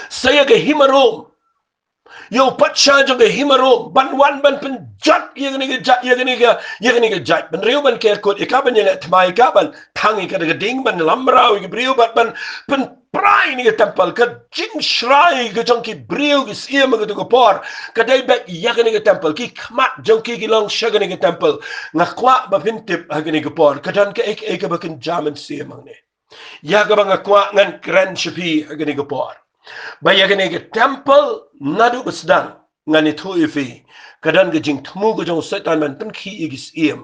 sa ïa ka hima Rom, ïa u patsha jong ka hima Rom, ban wan ban pynjot ïa kane ka jait, ïa kane ka, ïa kane ka jait bynriew, ban ker kut ïa ka, ban ïaleh thma ïa ka, ban thang ïa ka da ka ding, ban ïalam mraw ïa ki briew, bad ban pynpra ïa kane ka temple. Ka jingshrai ka jong ki briew ki siem ha kato ka por ka dei beit ïa kane ka temple. Ki khmat jong ki ki long sha kane ka temple. Nga kwah ba phin tip ha kane ka por ka don kaei kaei kaba kynja mynsiem hangne. Ïa kaba nga kwah ngan kren sha phi ha kane ka por, ba ïa kane ka temple naduh ba sdang, ngan ïathuh ïa phi, ka don ka jingthmu ka jong u Soitan ban pynkhih ïa ki siem,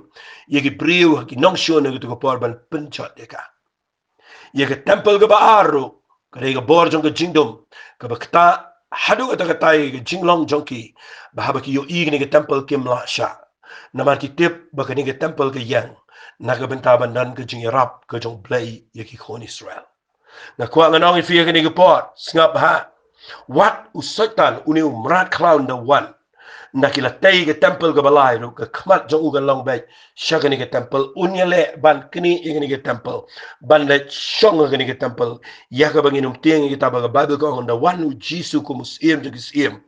ïa ki briew, ki nongshun ha kato ka por ban pynjot ïa ka. Ïa ka temple kaba ar ruh ka dei ka bor jong ka jingdum, kaba ktah haduh katta katta ïa ka jinglong jong ki, ba haba ki ïohi kane ka temple kim lah shah. Namar ki tip ba kane ka temple ka ïeng na ka bynta ban don ka jingïarap ka jong u Blei ïa ki khun Israel. Nga kwah ngan ong ïa phi ha kane ka por, sngap bha. Wat u Soitan, une u mrad khlaw, ynda u wan, ynda ki la tei ïa ka temple kaba lai ruh, ka khmat jong u kan long beit sha kane ka temple. Un ïaleh ban knieh ïa kane ka temple, ban leit shong ha kane ka temple. Ïa kaba ngin ym tieng ïa kita ba ka Baibl ka ong, ynda wan u Jisu kum u Syiem jong ki syiem,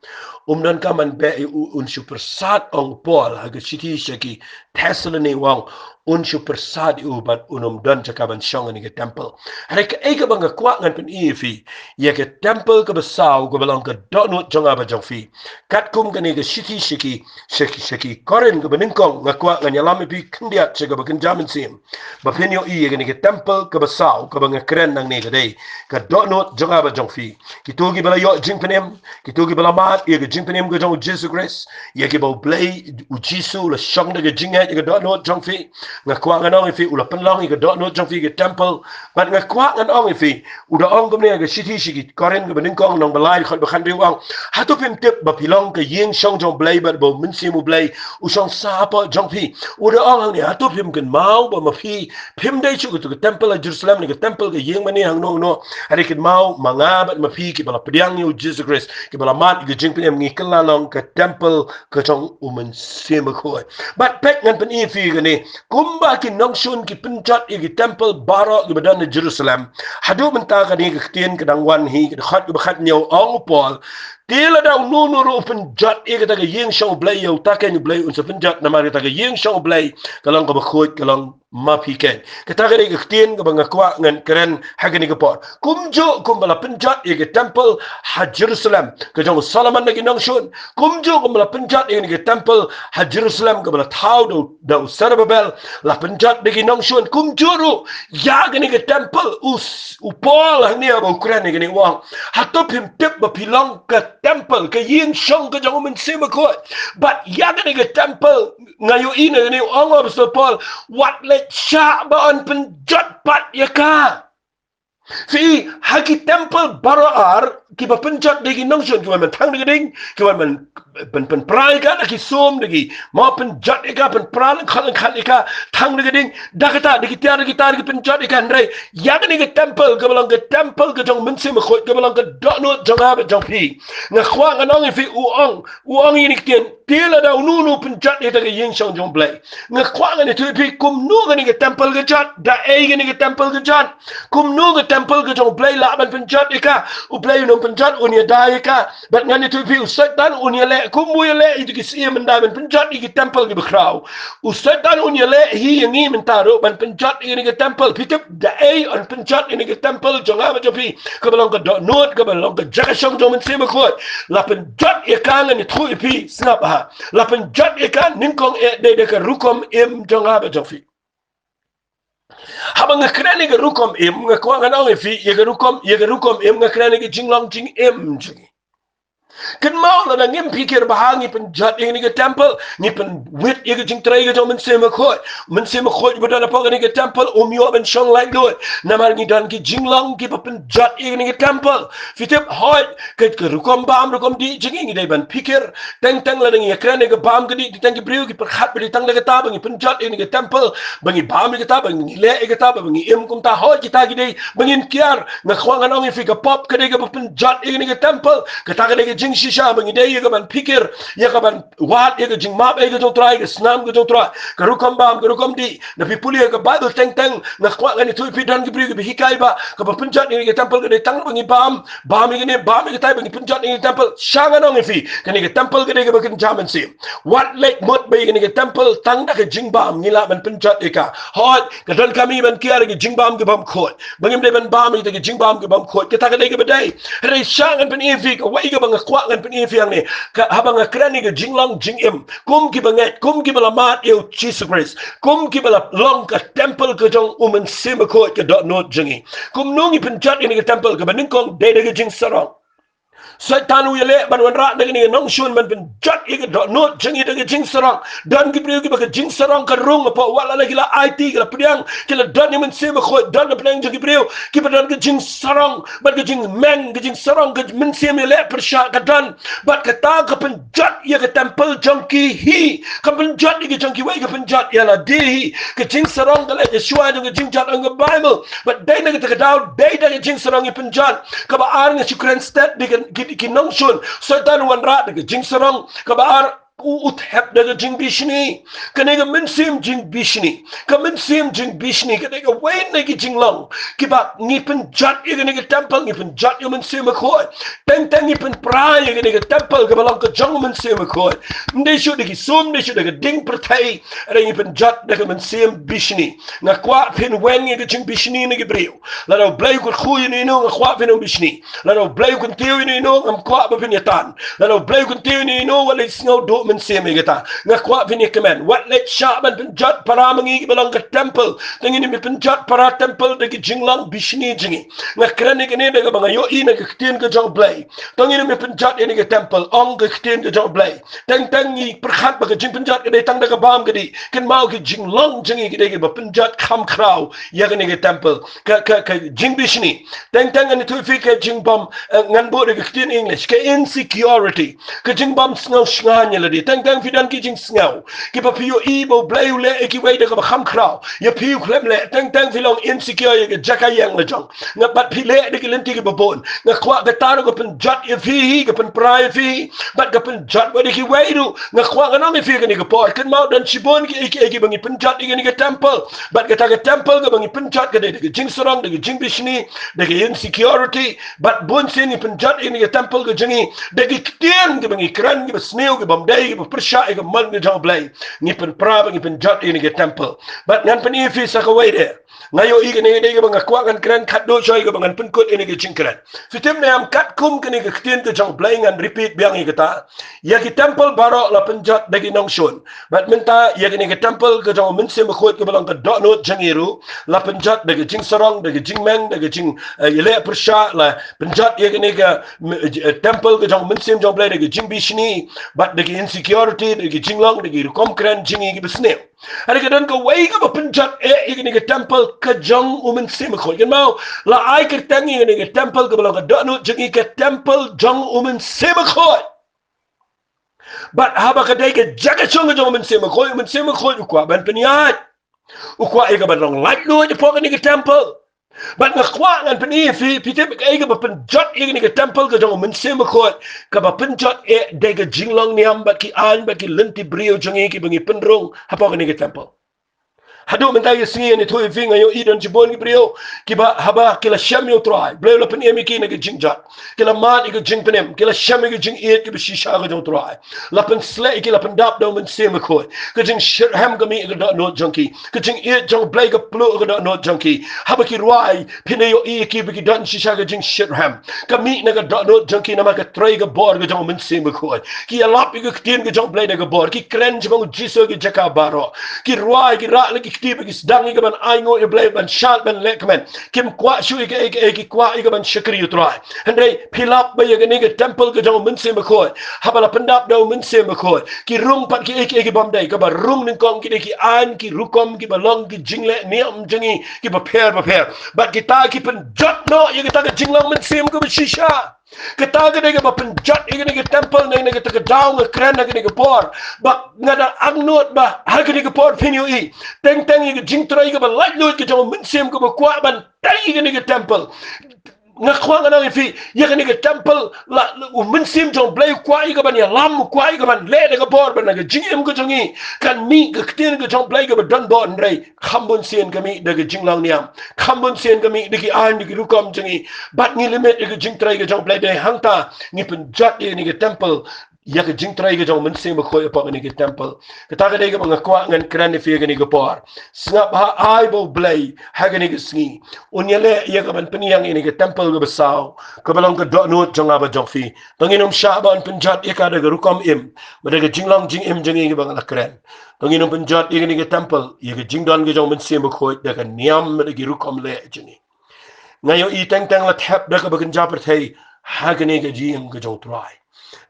um donkam ban beh ïa u, un shu pyrsad, ong u Paul ha ka shithi sha ki Thessaloni, u ong, un shu pyrsad ïa u bad un ym don jaka ban shong ha kane ka temple. Hynrei kaei kaba nga kwah ngan pyni ïa phi, ïa ka temple kaba saw kaba long ka dohnud jong nga bad jong phi. Katkum kane ka shithi sha ki, sha ki, sha ki Korinth kaba nyngkong, nga kwah ngan ïalam ïa phi khyndiat sha kaba kynja mynsiem, ba phin ïohi ïa kane ka temple kaba saw kaba nga kren nangne ka dei ka dohnud jong nga bad jong phi. Kito kiba la ïoh jingpynim, kito kiba la mad ïa ka jingpynim ka jong u Jisu Khrist, ïa kiba u Blei, u Jisu u la shong da ka jingngeit ïa ka dohnud jong phi. Nga kwah ngan ong ïa phi, u la pynlong ïa ka dohnud jong phi ka temple. Bad nga kwah ngan ong ïa phi, u da ong kumne ha ka shithi sha ki Korinth kaba nyngkong, lynnong ba lai, dkhot ba khathynriew, u ong, hato phim tip ba phi long ka ïing shong jong u Blei bad ba u Mynsiem u Blei u shong shapoh jong phi? U da ong hangne, hato phim kynmaw ba ma phi phim dei shuh kato ka temple ha Jerusalem, ne ka temple ka ïing mane hangno hangno? Hynrei kynmaw, ma nga bad ma phi kiba la pdiang ïa u Jisu Khrist, kiba la mad ïa ka jingpynim, ngi kylla long ka temple ka jong u Mynsiem Bakhuid. Bad peit, ngan pyni ïa phi kane, kumba ki nongshun ki pynjot ïa ki temple baroh kiba don ha Jerusalem, haduh mynta kane ka ktien ka dang wan hi, ka dkhot kaba khathynñiew, ong u Paul, te lada uno uno ruh u pynjot ïa kata ka ïing shong u Blei, ïa uta keiñ u Blei un sa pynjot, namar kata ka ïing shong u Blei ka long kaba khuid, ka long ma phi keiñ. Kata ka dei ka ktien kaba nga kwah ngan kren ha kane ka por. Kumjuh kumba la pynjot ïa ka temple ha Jerusalem ka jong u Solomon da ki nongshun, kumjuh kumba la pynjot ïa kane ka temple ha Jerusalem kaba la thaw da u, da u Serubabel, la pynjot da ki nongshun, kumjuh ruh ïa kane ka temple u s-, u Paul hangne ba u kren ïa kane, u ong, hato phim tip ba phi long ka temple, ka ïing shong ka jong u Mynsiem Bakhuid? Bad ïa kane ka temple, nga ïohi na kane, u ong u Apostol Paul, wat leit shah ba yn pynjot pat ïa ka. Phi, ha ki temple baroh ar, kiba pynjot da ki nongshun, ki wan ban thang da ka ding, ki wan ban pyn pyn prai ka da ki sum da ki, mo pynjot ïa ka, pynpra lyngkot lyngkot ïa ka, thang da ka ding, da kata da ki tiar da ki tiar ki pynjot ïa ka. Hynrei ïa kane ka temple kaba long ka temple ka jong u Mynsiem Bakhuid, kaba long ka dohnud jong nga bad jong phi, nga kwah ngan ong ïa phi, u ong, u ong ïa kine ki ktien, te lada uno uno u pynjot ïa kata ka ïing shong jong u Blei. Nga kwah ngan ïathuh ïa phi kumno kane ka temple ka jot, da ei kane ka temple ka jot. Kumno ka temple ka jong u Blei lah ban pynjot ïa ka? U Blei un ym pynjot, un ïada ïa ka. Bad ngan ïathuh ïa phi, u Soitan un ïaleh, kumno u ïaleh ïa ki syiem ban dei ban pynjot ïa ki temple kiba khraw. U Soitan un ïaleh hi ïa ngi mynta ruh ban pynjot ïa kane ka temple. Phi tip da ei un pynjot ïa kane ka temple jong nga bad jong phi, kaba long ka dohnud, kaba long ka jaka shong jong u Mynsiem Bakhuid? La pynjot ïa ka, ngan ïathuh ïa phi, sngap ha. La pynjot ïa ka nyngkong eh dei da ka rukom im jong nga bad jong phi. Haba nga kren ïa ka rukom im, nga kwah ngan ong ïa phi, ïa ka rukom, ïa ka rukom im, nga kren ïa ka jinglong jingim jong ngi. Kynmaw, lada ngim phikir bha, ngi pynjot ïa kane ka temple, ngi pynwit ïa ka jingtrei ka jong u Mynsiem Bakhuid. U Mynsiem Bakhuid ba don hapoh kane ka temple um ïoh ban shong laitluid, namar ngi don ki jinglong kiba pynjot ïa kane ka temple. Phi tip, hooid, ka, ka rukom bam rukom dih jong ngi, ngi dei ban phikir. Teng teng lada ngi ïakren ïa ka bam ka dih, teng ki briew ki pyrkhat ba dei tang da kata ba ngi pynjot ïa kane ka temple, ba ngi bam ïa kata, ba ngi leh ïa kata, ba ngi im kumta. Hooid, kita ki dei ba ngin kiar. Nga kwah ngan ong ïa phi, ka pop ka dei kaba pynjot ïa kane ka temple. Kata ka dei ka jingshisha ba ngi dei ïa ka ban phikir, ïa ka ban wad ïa ka jingmap ïa ka jong u Trai, ka snam ka jong u Trai, ka rukom bam, ka rukom dih. Na phi pule ïa ka Baibl teng teng, nga kwah ngan ïathuh ïa phi, don ki briew kiba hikai ba kaba pynjot ïa kane ka temple ka dei tang ba ngi bam, bam ïa kane, bam ïa katai, ba ngi pynjot ïa kane ka temple. Sha ngan ong ïa phi, kane ka temple ka dei kaba kynja mynsiem. Wat leit mut ba ïa kane ka temple tang da ka jingbam ngi lah ban pynjot ïa ka. Hooid, ka donkam ïa ngi ban kiar ïa ka jingbam ka bym khuid, ba ngim dei ban bam ïa ka jingbam ka bym khuid. Kata ka dei kaba dei. Hynrei sha ngan pyni ïa phi kawei kaba nga kwah ngan pyni ïa phi hangne. Ka, haba nga kren ïa ka jinglong jingim kum kiba ngeit, kum kiba la mad ïa u Jisu Khrist, kum kiba la long ka temple ka jong u Mynsiem Bakhuid, ka dohnud jong ngi. Kumno ngi pynjot ïa kane ka temple? Kaba nyngkong dei da ka jingsarong. Soitan u ïaleh ban wanrah da kane ka nongshun ban pynjot ïa ka dohnud jong ngi da ka jingsarong. Don ki briew kiba ka jingsarong ka rung hapoh, wat la ki la aiti, ki la pdiang, ki la don ïa u Mynsiem Bakhuid, don na pdeng jong ki briew kiba don ka jingsarong bad ka jingmeng, ka jingsarong, ka mynsiem ïaleh pyrshah ka don. Bad kata ka pynjot ïa ka temple jong ki hi, kam pynjot ïa ka jong kiwei, ka pynjot ïa lade hi. Ka jingsarong ka leh ka shuwa jong ka jingjot ong ka Baibl. Bad dei na kata ka daw, dei da ka jingsarong ngi pynjot. Kaba ar, nga shu kren stet da ki, ki, ki nongshun. Soitan u wanrah da ka jingsarong. Kaba ar, u, u thep da ka jingbishni. Kane ka mynsiem jingbishni, ka mynsiem jingbishni ka dei kawei na ki jinglong kiba ngi pynjot ïa kane ka temple, ngi pynjot ïa u Mynsiem Bakhuid. Teng teng ngi pynpra ïa kane ka temple kaba long ka jong u Mynsiem Bakhuid. Ym dei shuh da ki sum, ym dei shuh da ka ding pyrthei. Hynrei ngi pynjot da ka mynsiem bishni. Nga kwah phin wan ïa ka jingbishni na ki briew. Lada u Blei u kyrkhu ïano ïano, nga kwah phin ym bishni. Lada u Blei u kyntiew ïano ïano, ngam kwah ba phin ïa tan. Lada u Blei u kyntiew ïano ïano, wat leit sngew duh mynsiem ïa kata. Nga kwah phin ïa kmen. Wat leit shah ban pynjot para ma ngi kiba long ka temple. Tang ngin ym pynjot para temple da ki jinglong bishni jong ngi. Nga kren ïa kane da kaba nga ïohi na ka ktien ka jong u Blei. Tang ngin ym pynjot ïa kane ka temple, ong ka ktien ka jong u Blei. Teng teng ngi pyrkhat ba ka jingpynjot ka dei tang da ka bam ka dih. Kynmaw, ki jinglong jong ngi ki dei kiba pynjot kham khraw ïa kane ka temple. Ka, ka, ka jingbishni. Teng teng ngan ïathuh ïa phi ka jingbym, eh, ngan buh da ka ktien English, ka insecurity. Ka jingbym sngew shngaiñ ïa lade. Teng teng phi don ki jingsngew kiba phi ïohi ba u Blei u leh ïa kiwei da kaba kham khraw, ïa phi u khlem leh. Teng teng phi long insecure ïa ka jaka ïeng la jong. Nga, bad phi leh da ki lynti kiba bun. Nga kwah kata ruh ka pynjot ïa phi hi, ka pynpra ïa phi hi, bad ka pynjot bad ïa kiwei ruh. Nga kwah ngan ong ïa phi kane ka por, kynmaw, don shibun ki, ki, kiba ngi pynjot ïa kane ka temple. Bad kata ka temple kaba ngi pynjot ka dei da ka jingsarong, da ka jingbishni, da ka insecurity. Bad bun sien ngi pynjot ïa kane ka temple ka jong ngi da ki ktien kiba ngi kren, kiba sniew, kibym dei, kiba pyrshah ïa ka mon ka jong u Blei. Ngi pynpra bad ngi pynjot ïa kane ka temple. Bad ngan pyni ïa phi sa kawei de. Nga ïohi kane ka dei kaba nga kwah ngan kren khatduh shuwa ïa kaba ngan pynkut ïa kane ka jingkren. Phi tip ne em, katkum kane ka ktien ka jong u Blei, ngan repeat biang ïa kata. Ïa ki temple baroh la pynjot da ki nongshun. Bad mynta ïa kane ka temple ka jong u Mynsiem Bakhuid kaba long ka dohnud jong ngi ruh, la pynjot da ka jingsarong, da ka jingmeng, da ka jing, eh, ïaleh pyrshah, la pynjot ïa kane ka, mm, eh, temple ka jong u Mynsiem jong u Blei da ka jingbishni bad da ka security, da ki jinglong, da ki rukom kren jong ngi kiba sniew. Hynrei ka don kawei kaba pynjot eh ïa kane ka temple ka jong u Mynsiem Bakhuid. Kynmaw, la ai kyrteng ïa kane ka temple kaba long ka dohnud jong ngi ka temple jong u Mynsiem Bakhuid. Bad haba ka dei ka jaka shong ka jong u Mynsiem Bakhuid, u Mynsiem Bakhuid u kwah ban pynïaid. U kwah ïa ka ban long laitluid hapoh kane ka temple. Bad nga kwah ngan pyni ïa phi, phi tip kaei kaba pynjot ïa kane ka temple ka jong u Mynsiem Bakhuid. Kaba pynjot eh dei ka jinglong niam bad ki aiñ bad ki lynti briew jong ngi kiba ngi pynrung hapoh kane ka temple. Haduh mynta ka sngi ngan ïathuh ïa phi, nga ïohi don shibun ki briew kiba haba ki la shem ïa u Trai, Blei u la pynim ïa ki na ka jingjot, ki la mad ïa ka jingpynim, ki la shem ïa ka jingïeit kiba shisha ka jong u Trai. La pynsleh ïa ki, la pyndap da u Mynsiem Bakhuid. Ka jingshitrhem ka mih ïa ka dohnud jong ki. Ka jingïeit jong u Blei ka pluh ïa ka dohnud jong ki. Haba ki rwai, phin ïohi ïa ki ba ki don shisha ka jingshitrhem. Ka mih na ka dohnud jong ki namar ka trei ka bor ka jong u Mynsiem Bakhuid. Ki ïalap ïa ka ktien ka jong u Blei da ka bor. Ki kren shaphang u Jisu ha ki jaka baroh. Ki rwai, ki rah la ki kti bad ki sdang ïa ka ban ainguh ïa u Blei, ban shad, ban lehkmen. Kim kwah shuh ïa kaei kaei, ki kwah ïa ka ban shakri ïa u Trai. Hynrei phi lap ba ïa kane ka temple ka jong u Mynsiem Bakhuid, haba la pyndap da u Mynsiem Bakhuid, ki rung pat kiei kiei ki bym dei. Kaba rung nyngkong ki dei ki aiñ, ki rukom, kiba long ki jingleh niam jong ngi kiba pher bapher. Bad kita ki pynjot noh ïa kata ka jinglong mynsiem kaba shisha. Kata ka dei kaba pynjot ïa kane ka temple. Na kata ka daw nga kren ha kane ka por, ba nga dang angnud ba ha kane ka por phin ïohi teng teng ïa ka jingtrei kaba laitluid ka jong u Mynsiem kaba kwah ban tei ïa kane ka temple. Nga kwah ngan ong ïa phi, ïa kane ka temple la, la u Mynsiem jong u Blei u kwah ïa ka ban ïalam, u kwah ïa ka ban leh da ka bor, ban na ka jingim ka jong ngi kan mih ka ktien ka jong u Blei kaba don bor. Hynrei kham bun sien ka mih da ka jinglong niam, kham bun sien ka mih da ki aiñ, da ki rukom jong ngi. Bad ngi limit ïa ka jingtrei ka jong u Blei. Dei hangta ngi pynjot ïa kane ka temple ïa ka jingtrei ka jong u Mynsiem Bakhuid hapoh kane ka temple. Kata ka dei kaba nga kwah ngan kren ïa phi ha kane ka por. Sngap ha, ai ba u Blei ha kane ka sngi un ïaleh ïa ka ban pynïeng ïa kane ka temple kaba saw, kaba long ka dohnud jong nga bad jong phi. To ngin ym shah ban pynjot ïa ka da ka rukom im, bad da ka jinglong jingim jong ngi kaba nga la kren. To ngin ym pynjot ïa kane ka temple ïa ka jingdon ka jong u Mynsiem Bakhuid, da ka niam, da ki rukom leh jong ngi. Nga ïohi teng teng la thep da kaba kynja pyrthei ha kane ka jingim ka jong u Trai.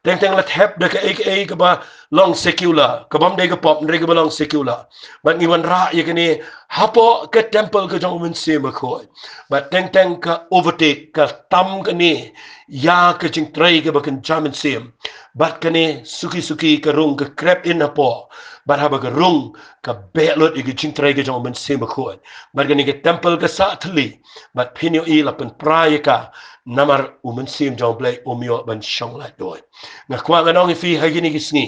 Teng teng la thep da kaei kaei kaba long secular, ka bym dei ka pop, hynrei kaba long secular. Bad ngi wanrah ïa kane hapoh ka temple ka jong u Mynsiem Bakhuid. Bad teng teng ka overtake, ka tam kane ïa ka jingtrei kaba kynja mynsiem. Bad kane suki suki ka rung, ka krep in hapoh. Bad haba ka rung, ka beh lut ïa ka jingtrei ka jong u Mynsiem Bakhuid. Bad kane ka temple ka sah thylli. Bad phin ïohi la pynpra ïa ka, namar u Mynsiem jong u Blei um ïoh ban shong laitluid. Nga kwah ngan ong ïa phi ha kine ki sngi,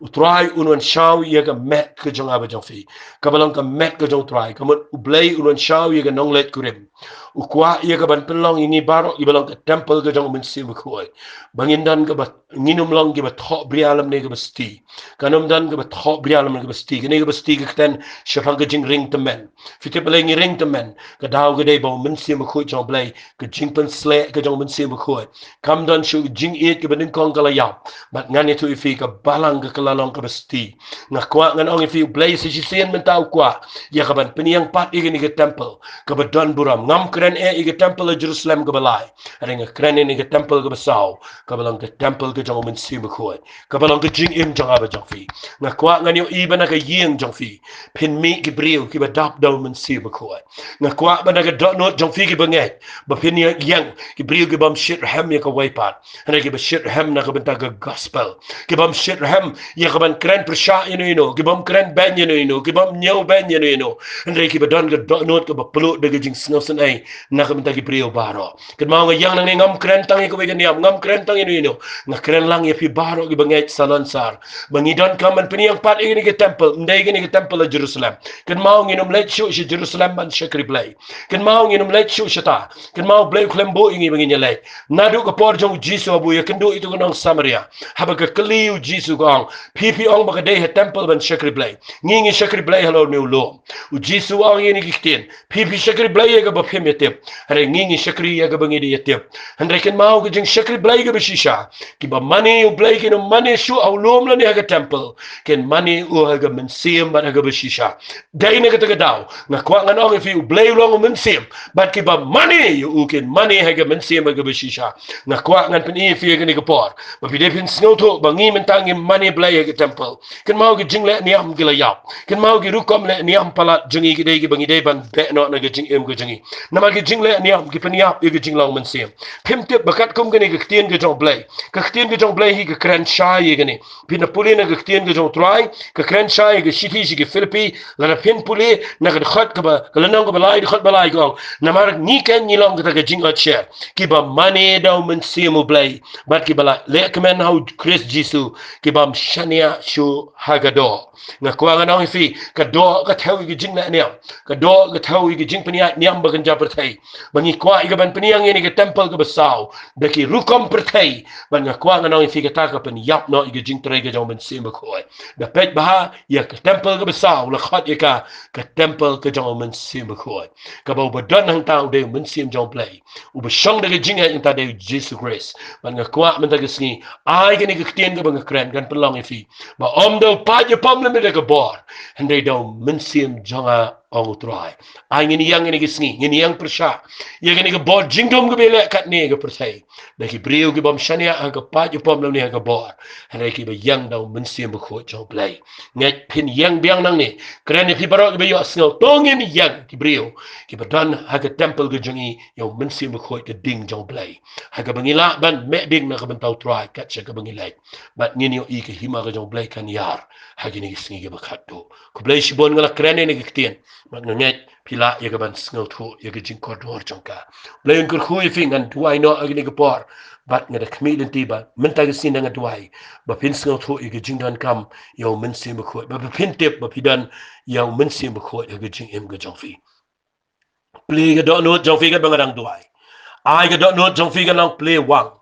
u Trai un wan shaw ïa ka met ka jong nga bad jong phi, kaba long ka met ka jong u Trai. Ka mut u Blei un wan shaw ïa ka nongleit kurim. U kwah ïa ka ban pynlong ïa ngi baroh kiba long ka temple ka jong u Mynsiem Bakhuid. Ba ngin don kaba, ngin ym long kiba thoh bria lymne kaba sti. Kan ym don kaba thoh bria lymne kaba sti. Kane kaba sti ka kyrteng shaphang ka jingring tymmen. Phi tip balei ngi ring tymmen? Ka daw ka dei ba u Mynsiem Bakhuid jong u Blei, ka jingpynsleh ka jong u Mynsiem Bakhuid, kam don shuh ka jingïeit kaba nyngkong ka la ïap. Bad ngan ïathuh ïa phi, ka balang ka la long kaba sti. Nga kwah ngan ong ïa phi, u Blei sa shisien mynta u kwah ïa ka ban pynïeng pat ïa kane ka temple kaba don burom. Ngam kren eh ïa ka temple ha Jerusalem kaba lai, hynrei nga kren ïa kane ka temple kaba saw, kaba long ka temple ka jong u Mynsiem Bakhuid, kaba long ka jingim jong nga bad jong phi. Nga kwah ngan ïohi ba na ka ïing jong phi phin mih ki briew kiba dap da u Mynsiem Bakhuid. Nga kwah ba na ka dohnud jong phi kiba ngeit, ba phin ïeng ki briew kibym shitrhem ïa kawei pat, hynrei kiba shitrhem na ka bynta ka gospel. Kibym shitrhem ïa ka ban kren pyrshah ïano ïano, kibym kren beiñ ïano ïano, kibym ñiewbeiñ ïano ïano, hynrei kiba don ka dohnud kaba pluh da ka jingsngewsynei na ka bynta ki briew baroh. Kynmaw, nga ïeng nangne ngam kren tang ïa kawei ka niam, ngam kren tang ïano ïano. Nga kren lang ïa phi baroh kiba ngeit salonsar, ba ngi donkam ban pynïeng pat ïa kane ka temple, ym dei kane ka temple ha Jerusalem. Kynmaw, ngin ym leit shuh sha Jerusalem ban shakri Blei. Kynmaw, ngin ym leit shuh shata. Kynmaw, u Blei u khlem buh ïa ngi ba ngin ïaleit. Naduh ka por jong u Jisu haba u ïakynduh ïa uto u nong Samaria, haba ka kylli u Jisu, ka ong, phi phi ong ba ka dei ha temple ban shakri Blei. Ngi ngi shakri Blei halor une u lum. U Jisu u ong ïa kine ki ktien, phi phi shakri Blei ïa kaba phim ïatip, hynrei ngi ngi shakri ïa kaba ngi dei ïatip. Hynrei kynmaw, ka jingshakri Blei kaba shisha, kiba mane ïa u Blei kin ym mane shuh ha u lum lane ha ka temple. Kin mane ïa u ha ka mynsiem bad ha kaba shisha. Dei na kata ka daw nga kwah ngan ong ïa phi, u Blei u long u Mynsiem, bad kiba mane ïa u kin mane ha ka mynsiem ha kaba shisha. Nga kwah ngan pyni ïa phi ha kane ka por, ba phi Dei phin sngewthuh ba ngi mynta ngim mane Blei ha ka temple. Kynmaw ki jingleh niam ki la ïap. Kynmaw ki rukom leh niam palat jong ngi ki dei kiba ngi dei ban beh noh na ka jingim ka jong ngi. Namar ki jingleh niam ki pynïap ïa ka jinglong mynsiem. Phim tip ba katkum kane ka ktien ka jong Blei, ka ktien ka jong Blei hi ka kren shai ïa kane. Phin da pule na ka ktien ka jong U Trai, ka kren shai ïa ka shithi sha ki Philippi, lada phin pule na ka dkhot kaba, ka lynnong kaba lai, dkhot ba lai ka ong: Namar ngi keiñ ngi long kata ka jingïohsngew, kiba mane da U Mynsiem U Blei, bad kiba la leh kmen ha U Khrist Jisu, ki bym shaniah shuh ha ka doh. Nga kwah ngan ong ïa phi, ka doh ka thew ïa ka jingleh niam, ka doh ka thew ïa ka jingpynïaid niam ba kynja pyrthei. Ba ngi kwah ïa ka ban pynïeng ïa kane ka temple kaba saw da ki rukom pyrthei. Bad nga kwah ngan ong ïa phi, kata ka pynïap noh ïa ka jingtrei ka jong U Mynsiem Bakhuid. Da peit bha ïa ka temple kaba saw, la khot ïa ka ka temple ka jong U Mynsiem Bakhuid. Kaba uba don hangta u dei U Mynsiem jong U Blei. Uba shong da ka jingngeit hangta dei U Jisu Khrist. Bad nga kwah mynta ka sngi, ai kane ka ktien kaba nga kren kan pynlong ïa phi ba ym da u paid ïapom lem da ka bor, hynrei da U Mynsiem jong nga, ong U Trai. Ai ngin ïeng kane ka sngi, ngin ïeng pyrshah ïa kane ka bor jingdum kaba ïaleh katne ka pyrthei da ki briew ki bym shaniah ha ka paid ïapom lem ne ha ka bor, hynrei kiba ïeng da U Mynsiem Bakhuid jong U Blei. Ngeit phin ïeng biang nangne. Kren ïa phi baroh kiba ïohsngew, to ngin ïeng ki briew kiba don ha ka temple ka jong ngi ïa U Mynsiem Bakhuid, ka ding jong U Blei, ha kaba ngi lah ban meh ding na ka bynta U Trai kat sha kaba ngi leit. Bad ngin ïohi ka hima ka jong U Blei kan ïar ha kine ki sngi kiba khatduh. Khublei shibun, nga la kren ïa kane ka ktien bad nga ngeit phi lah ïa ka ban sngewthuh ïa ka jingkordor jong ka. Blei un kyrkhu ïa phi. Ngan duwai noh ha kane ka por bad nga da khmih lynti ba mynta ka sngi nga duwai ba phin sngewthuh ïa ka jingdonkam ïa U Mynsiem Bakhuid, ba phin tip ba phi don ïa U Mynsiem Bakhuid ha ka jingim ka jong phi. Plie ka dohnud jong phi katba nga dang duwai. Ai ka dohnud jong phi kan long plie wang,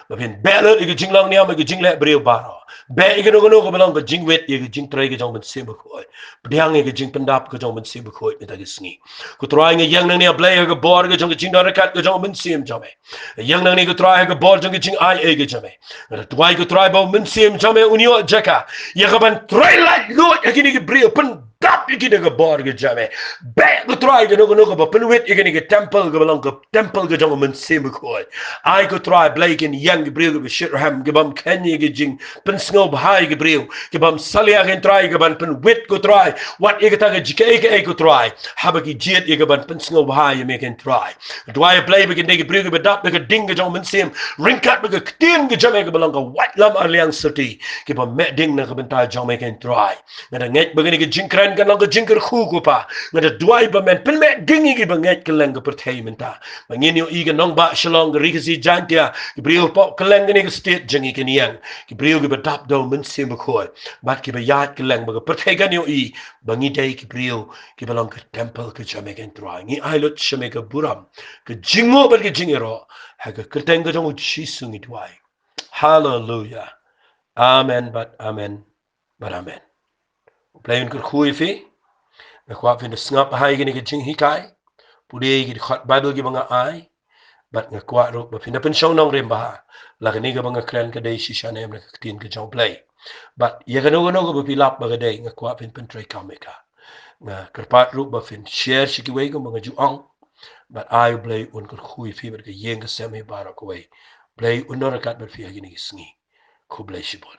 ba phin beh lut ïa ka jinglong niam, ïa ka jingleh briew baroh. Beh ïa kano kano kaba long ka jingwit ïa ka jingtrei ka jong U Mynsiem Bakhuid. Pdiang ïa ka jingpyndap ka jong U Mynsiem Bakhuid mynta ka sngi. Ko Trai, nga ïeng nangne, A Blei, ha ka bor ka jong ka jingdon ryngkat ka jong U Mynsiem jong me. Nga ïeng nangne, ko Trai, ha ka bor jong ka jingai ei ka jong me. Nga da duwai, ko Trai, ba U Mynsiem jong me un ïoh jaka ïa ka ban trei laitluid ha kine ki briew, pyndap ïa ki da ka bor ka jong me. Beh, ko Trai, kano kano kaba pynwit ïa kane ka temple kaba long ka temple ka jong U Mynsiem Bakhuid. Ai, ko Trai Blei, kin ïeng ki briew kiba shitrhem, ki bym kheiñ ïa ka jingpynsngewbha ïa ki briew, ki bym salia, ko Trai, ka ban pynwit, ko Trai, wat ïa kata ka jingeh kaei kaei, ko Trai, haba ki jied ïa ka ban pynsngewbha ïa me, ko Trai. Duwai, A Blei, ba kin dei ki briew kiba dap da ka ding ka jong U Mynsiem, ryngkat bad ka ktien ka jong me kaba long ka waitlam arliang syrti, kiba meh ding na ka bynta jong me, ko Trai. Nga da ngeit ba kane ka jingkren kan long ka jingkyrkhu, ko Pa. Nga da duwai ba men pynmeh ding ïa kiba ngeit kylleng ka pyrthei mynta. Ba ngin ïohi ka nongbah Shillong, ka Ri Khasi Jaiñtia, ki briew hapoh kylleng kane ka state jong ngi, kin ïeng ki briew kiba dap da U Mynsiem Bakhuid bad kiba ïaid kylleng, ba ka pyrthei kan ïohi ba ngi dei ki briew kiba long ka temple ka jong me, ko Trai. Ngi ai lut sha me ka burom, ka jingnguh bad ka jingïaroh. Ha ka kyrteng ka jong U Jisu ngi duwai. Haleluia. Amen bad amen bad amen. U Blei un kyrkhu ïa phi. Nga kwah phin da sngap bha ïa kane ka jinghikai. Pule ïa ki dkhot Baibl kiba nga ai. Bad nga kwah ruh ba phin da pynshong nongrim bha. La kane kaba nga kren ka dei shisha ne em na ka ktien ka jong U Blei. Bad ïa kano kano kaba phi lap ba ka dei, nga kwah phin pyntreikam ïa ka. Nga kyrpad ruh ba phin share sha kiwei kumba nga ju ong. Bad ai U Blei un kyrkhu ïa phi bad ka ïing ka sem hi baroh kawei. Blei un don ryngkat bad phi ha kine ki sngi. Khublei shibun.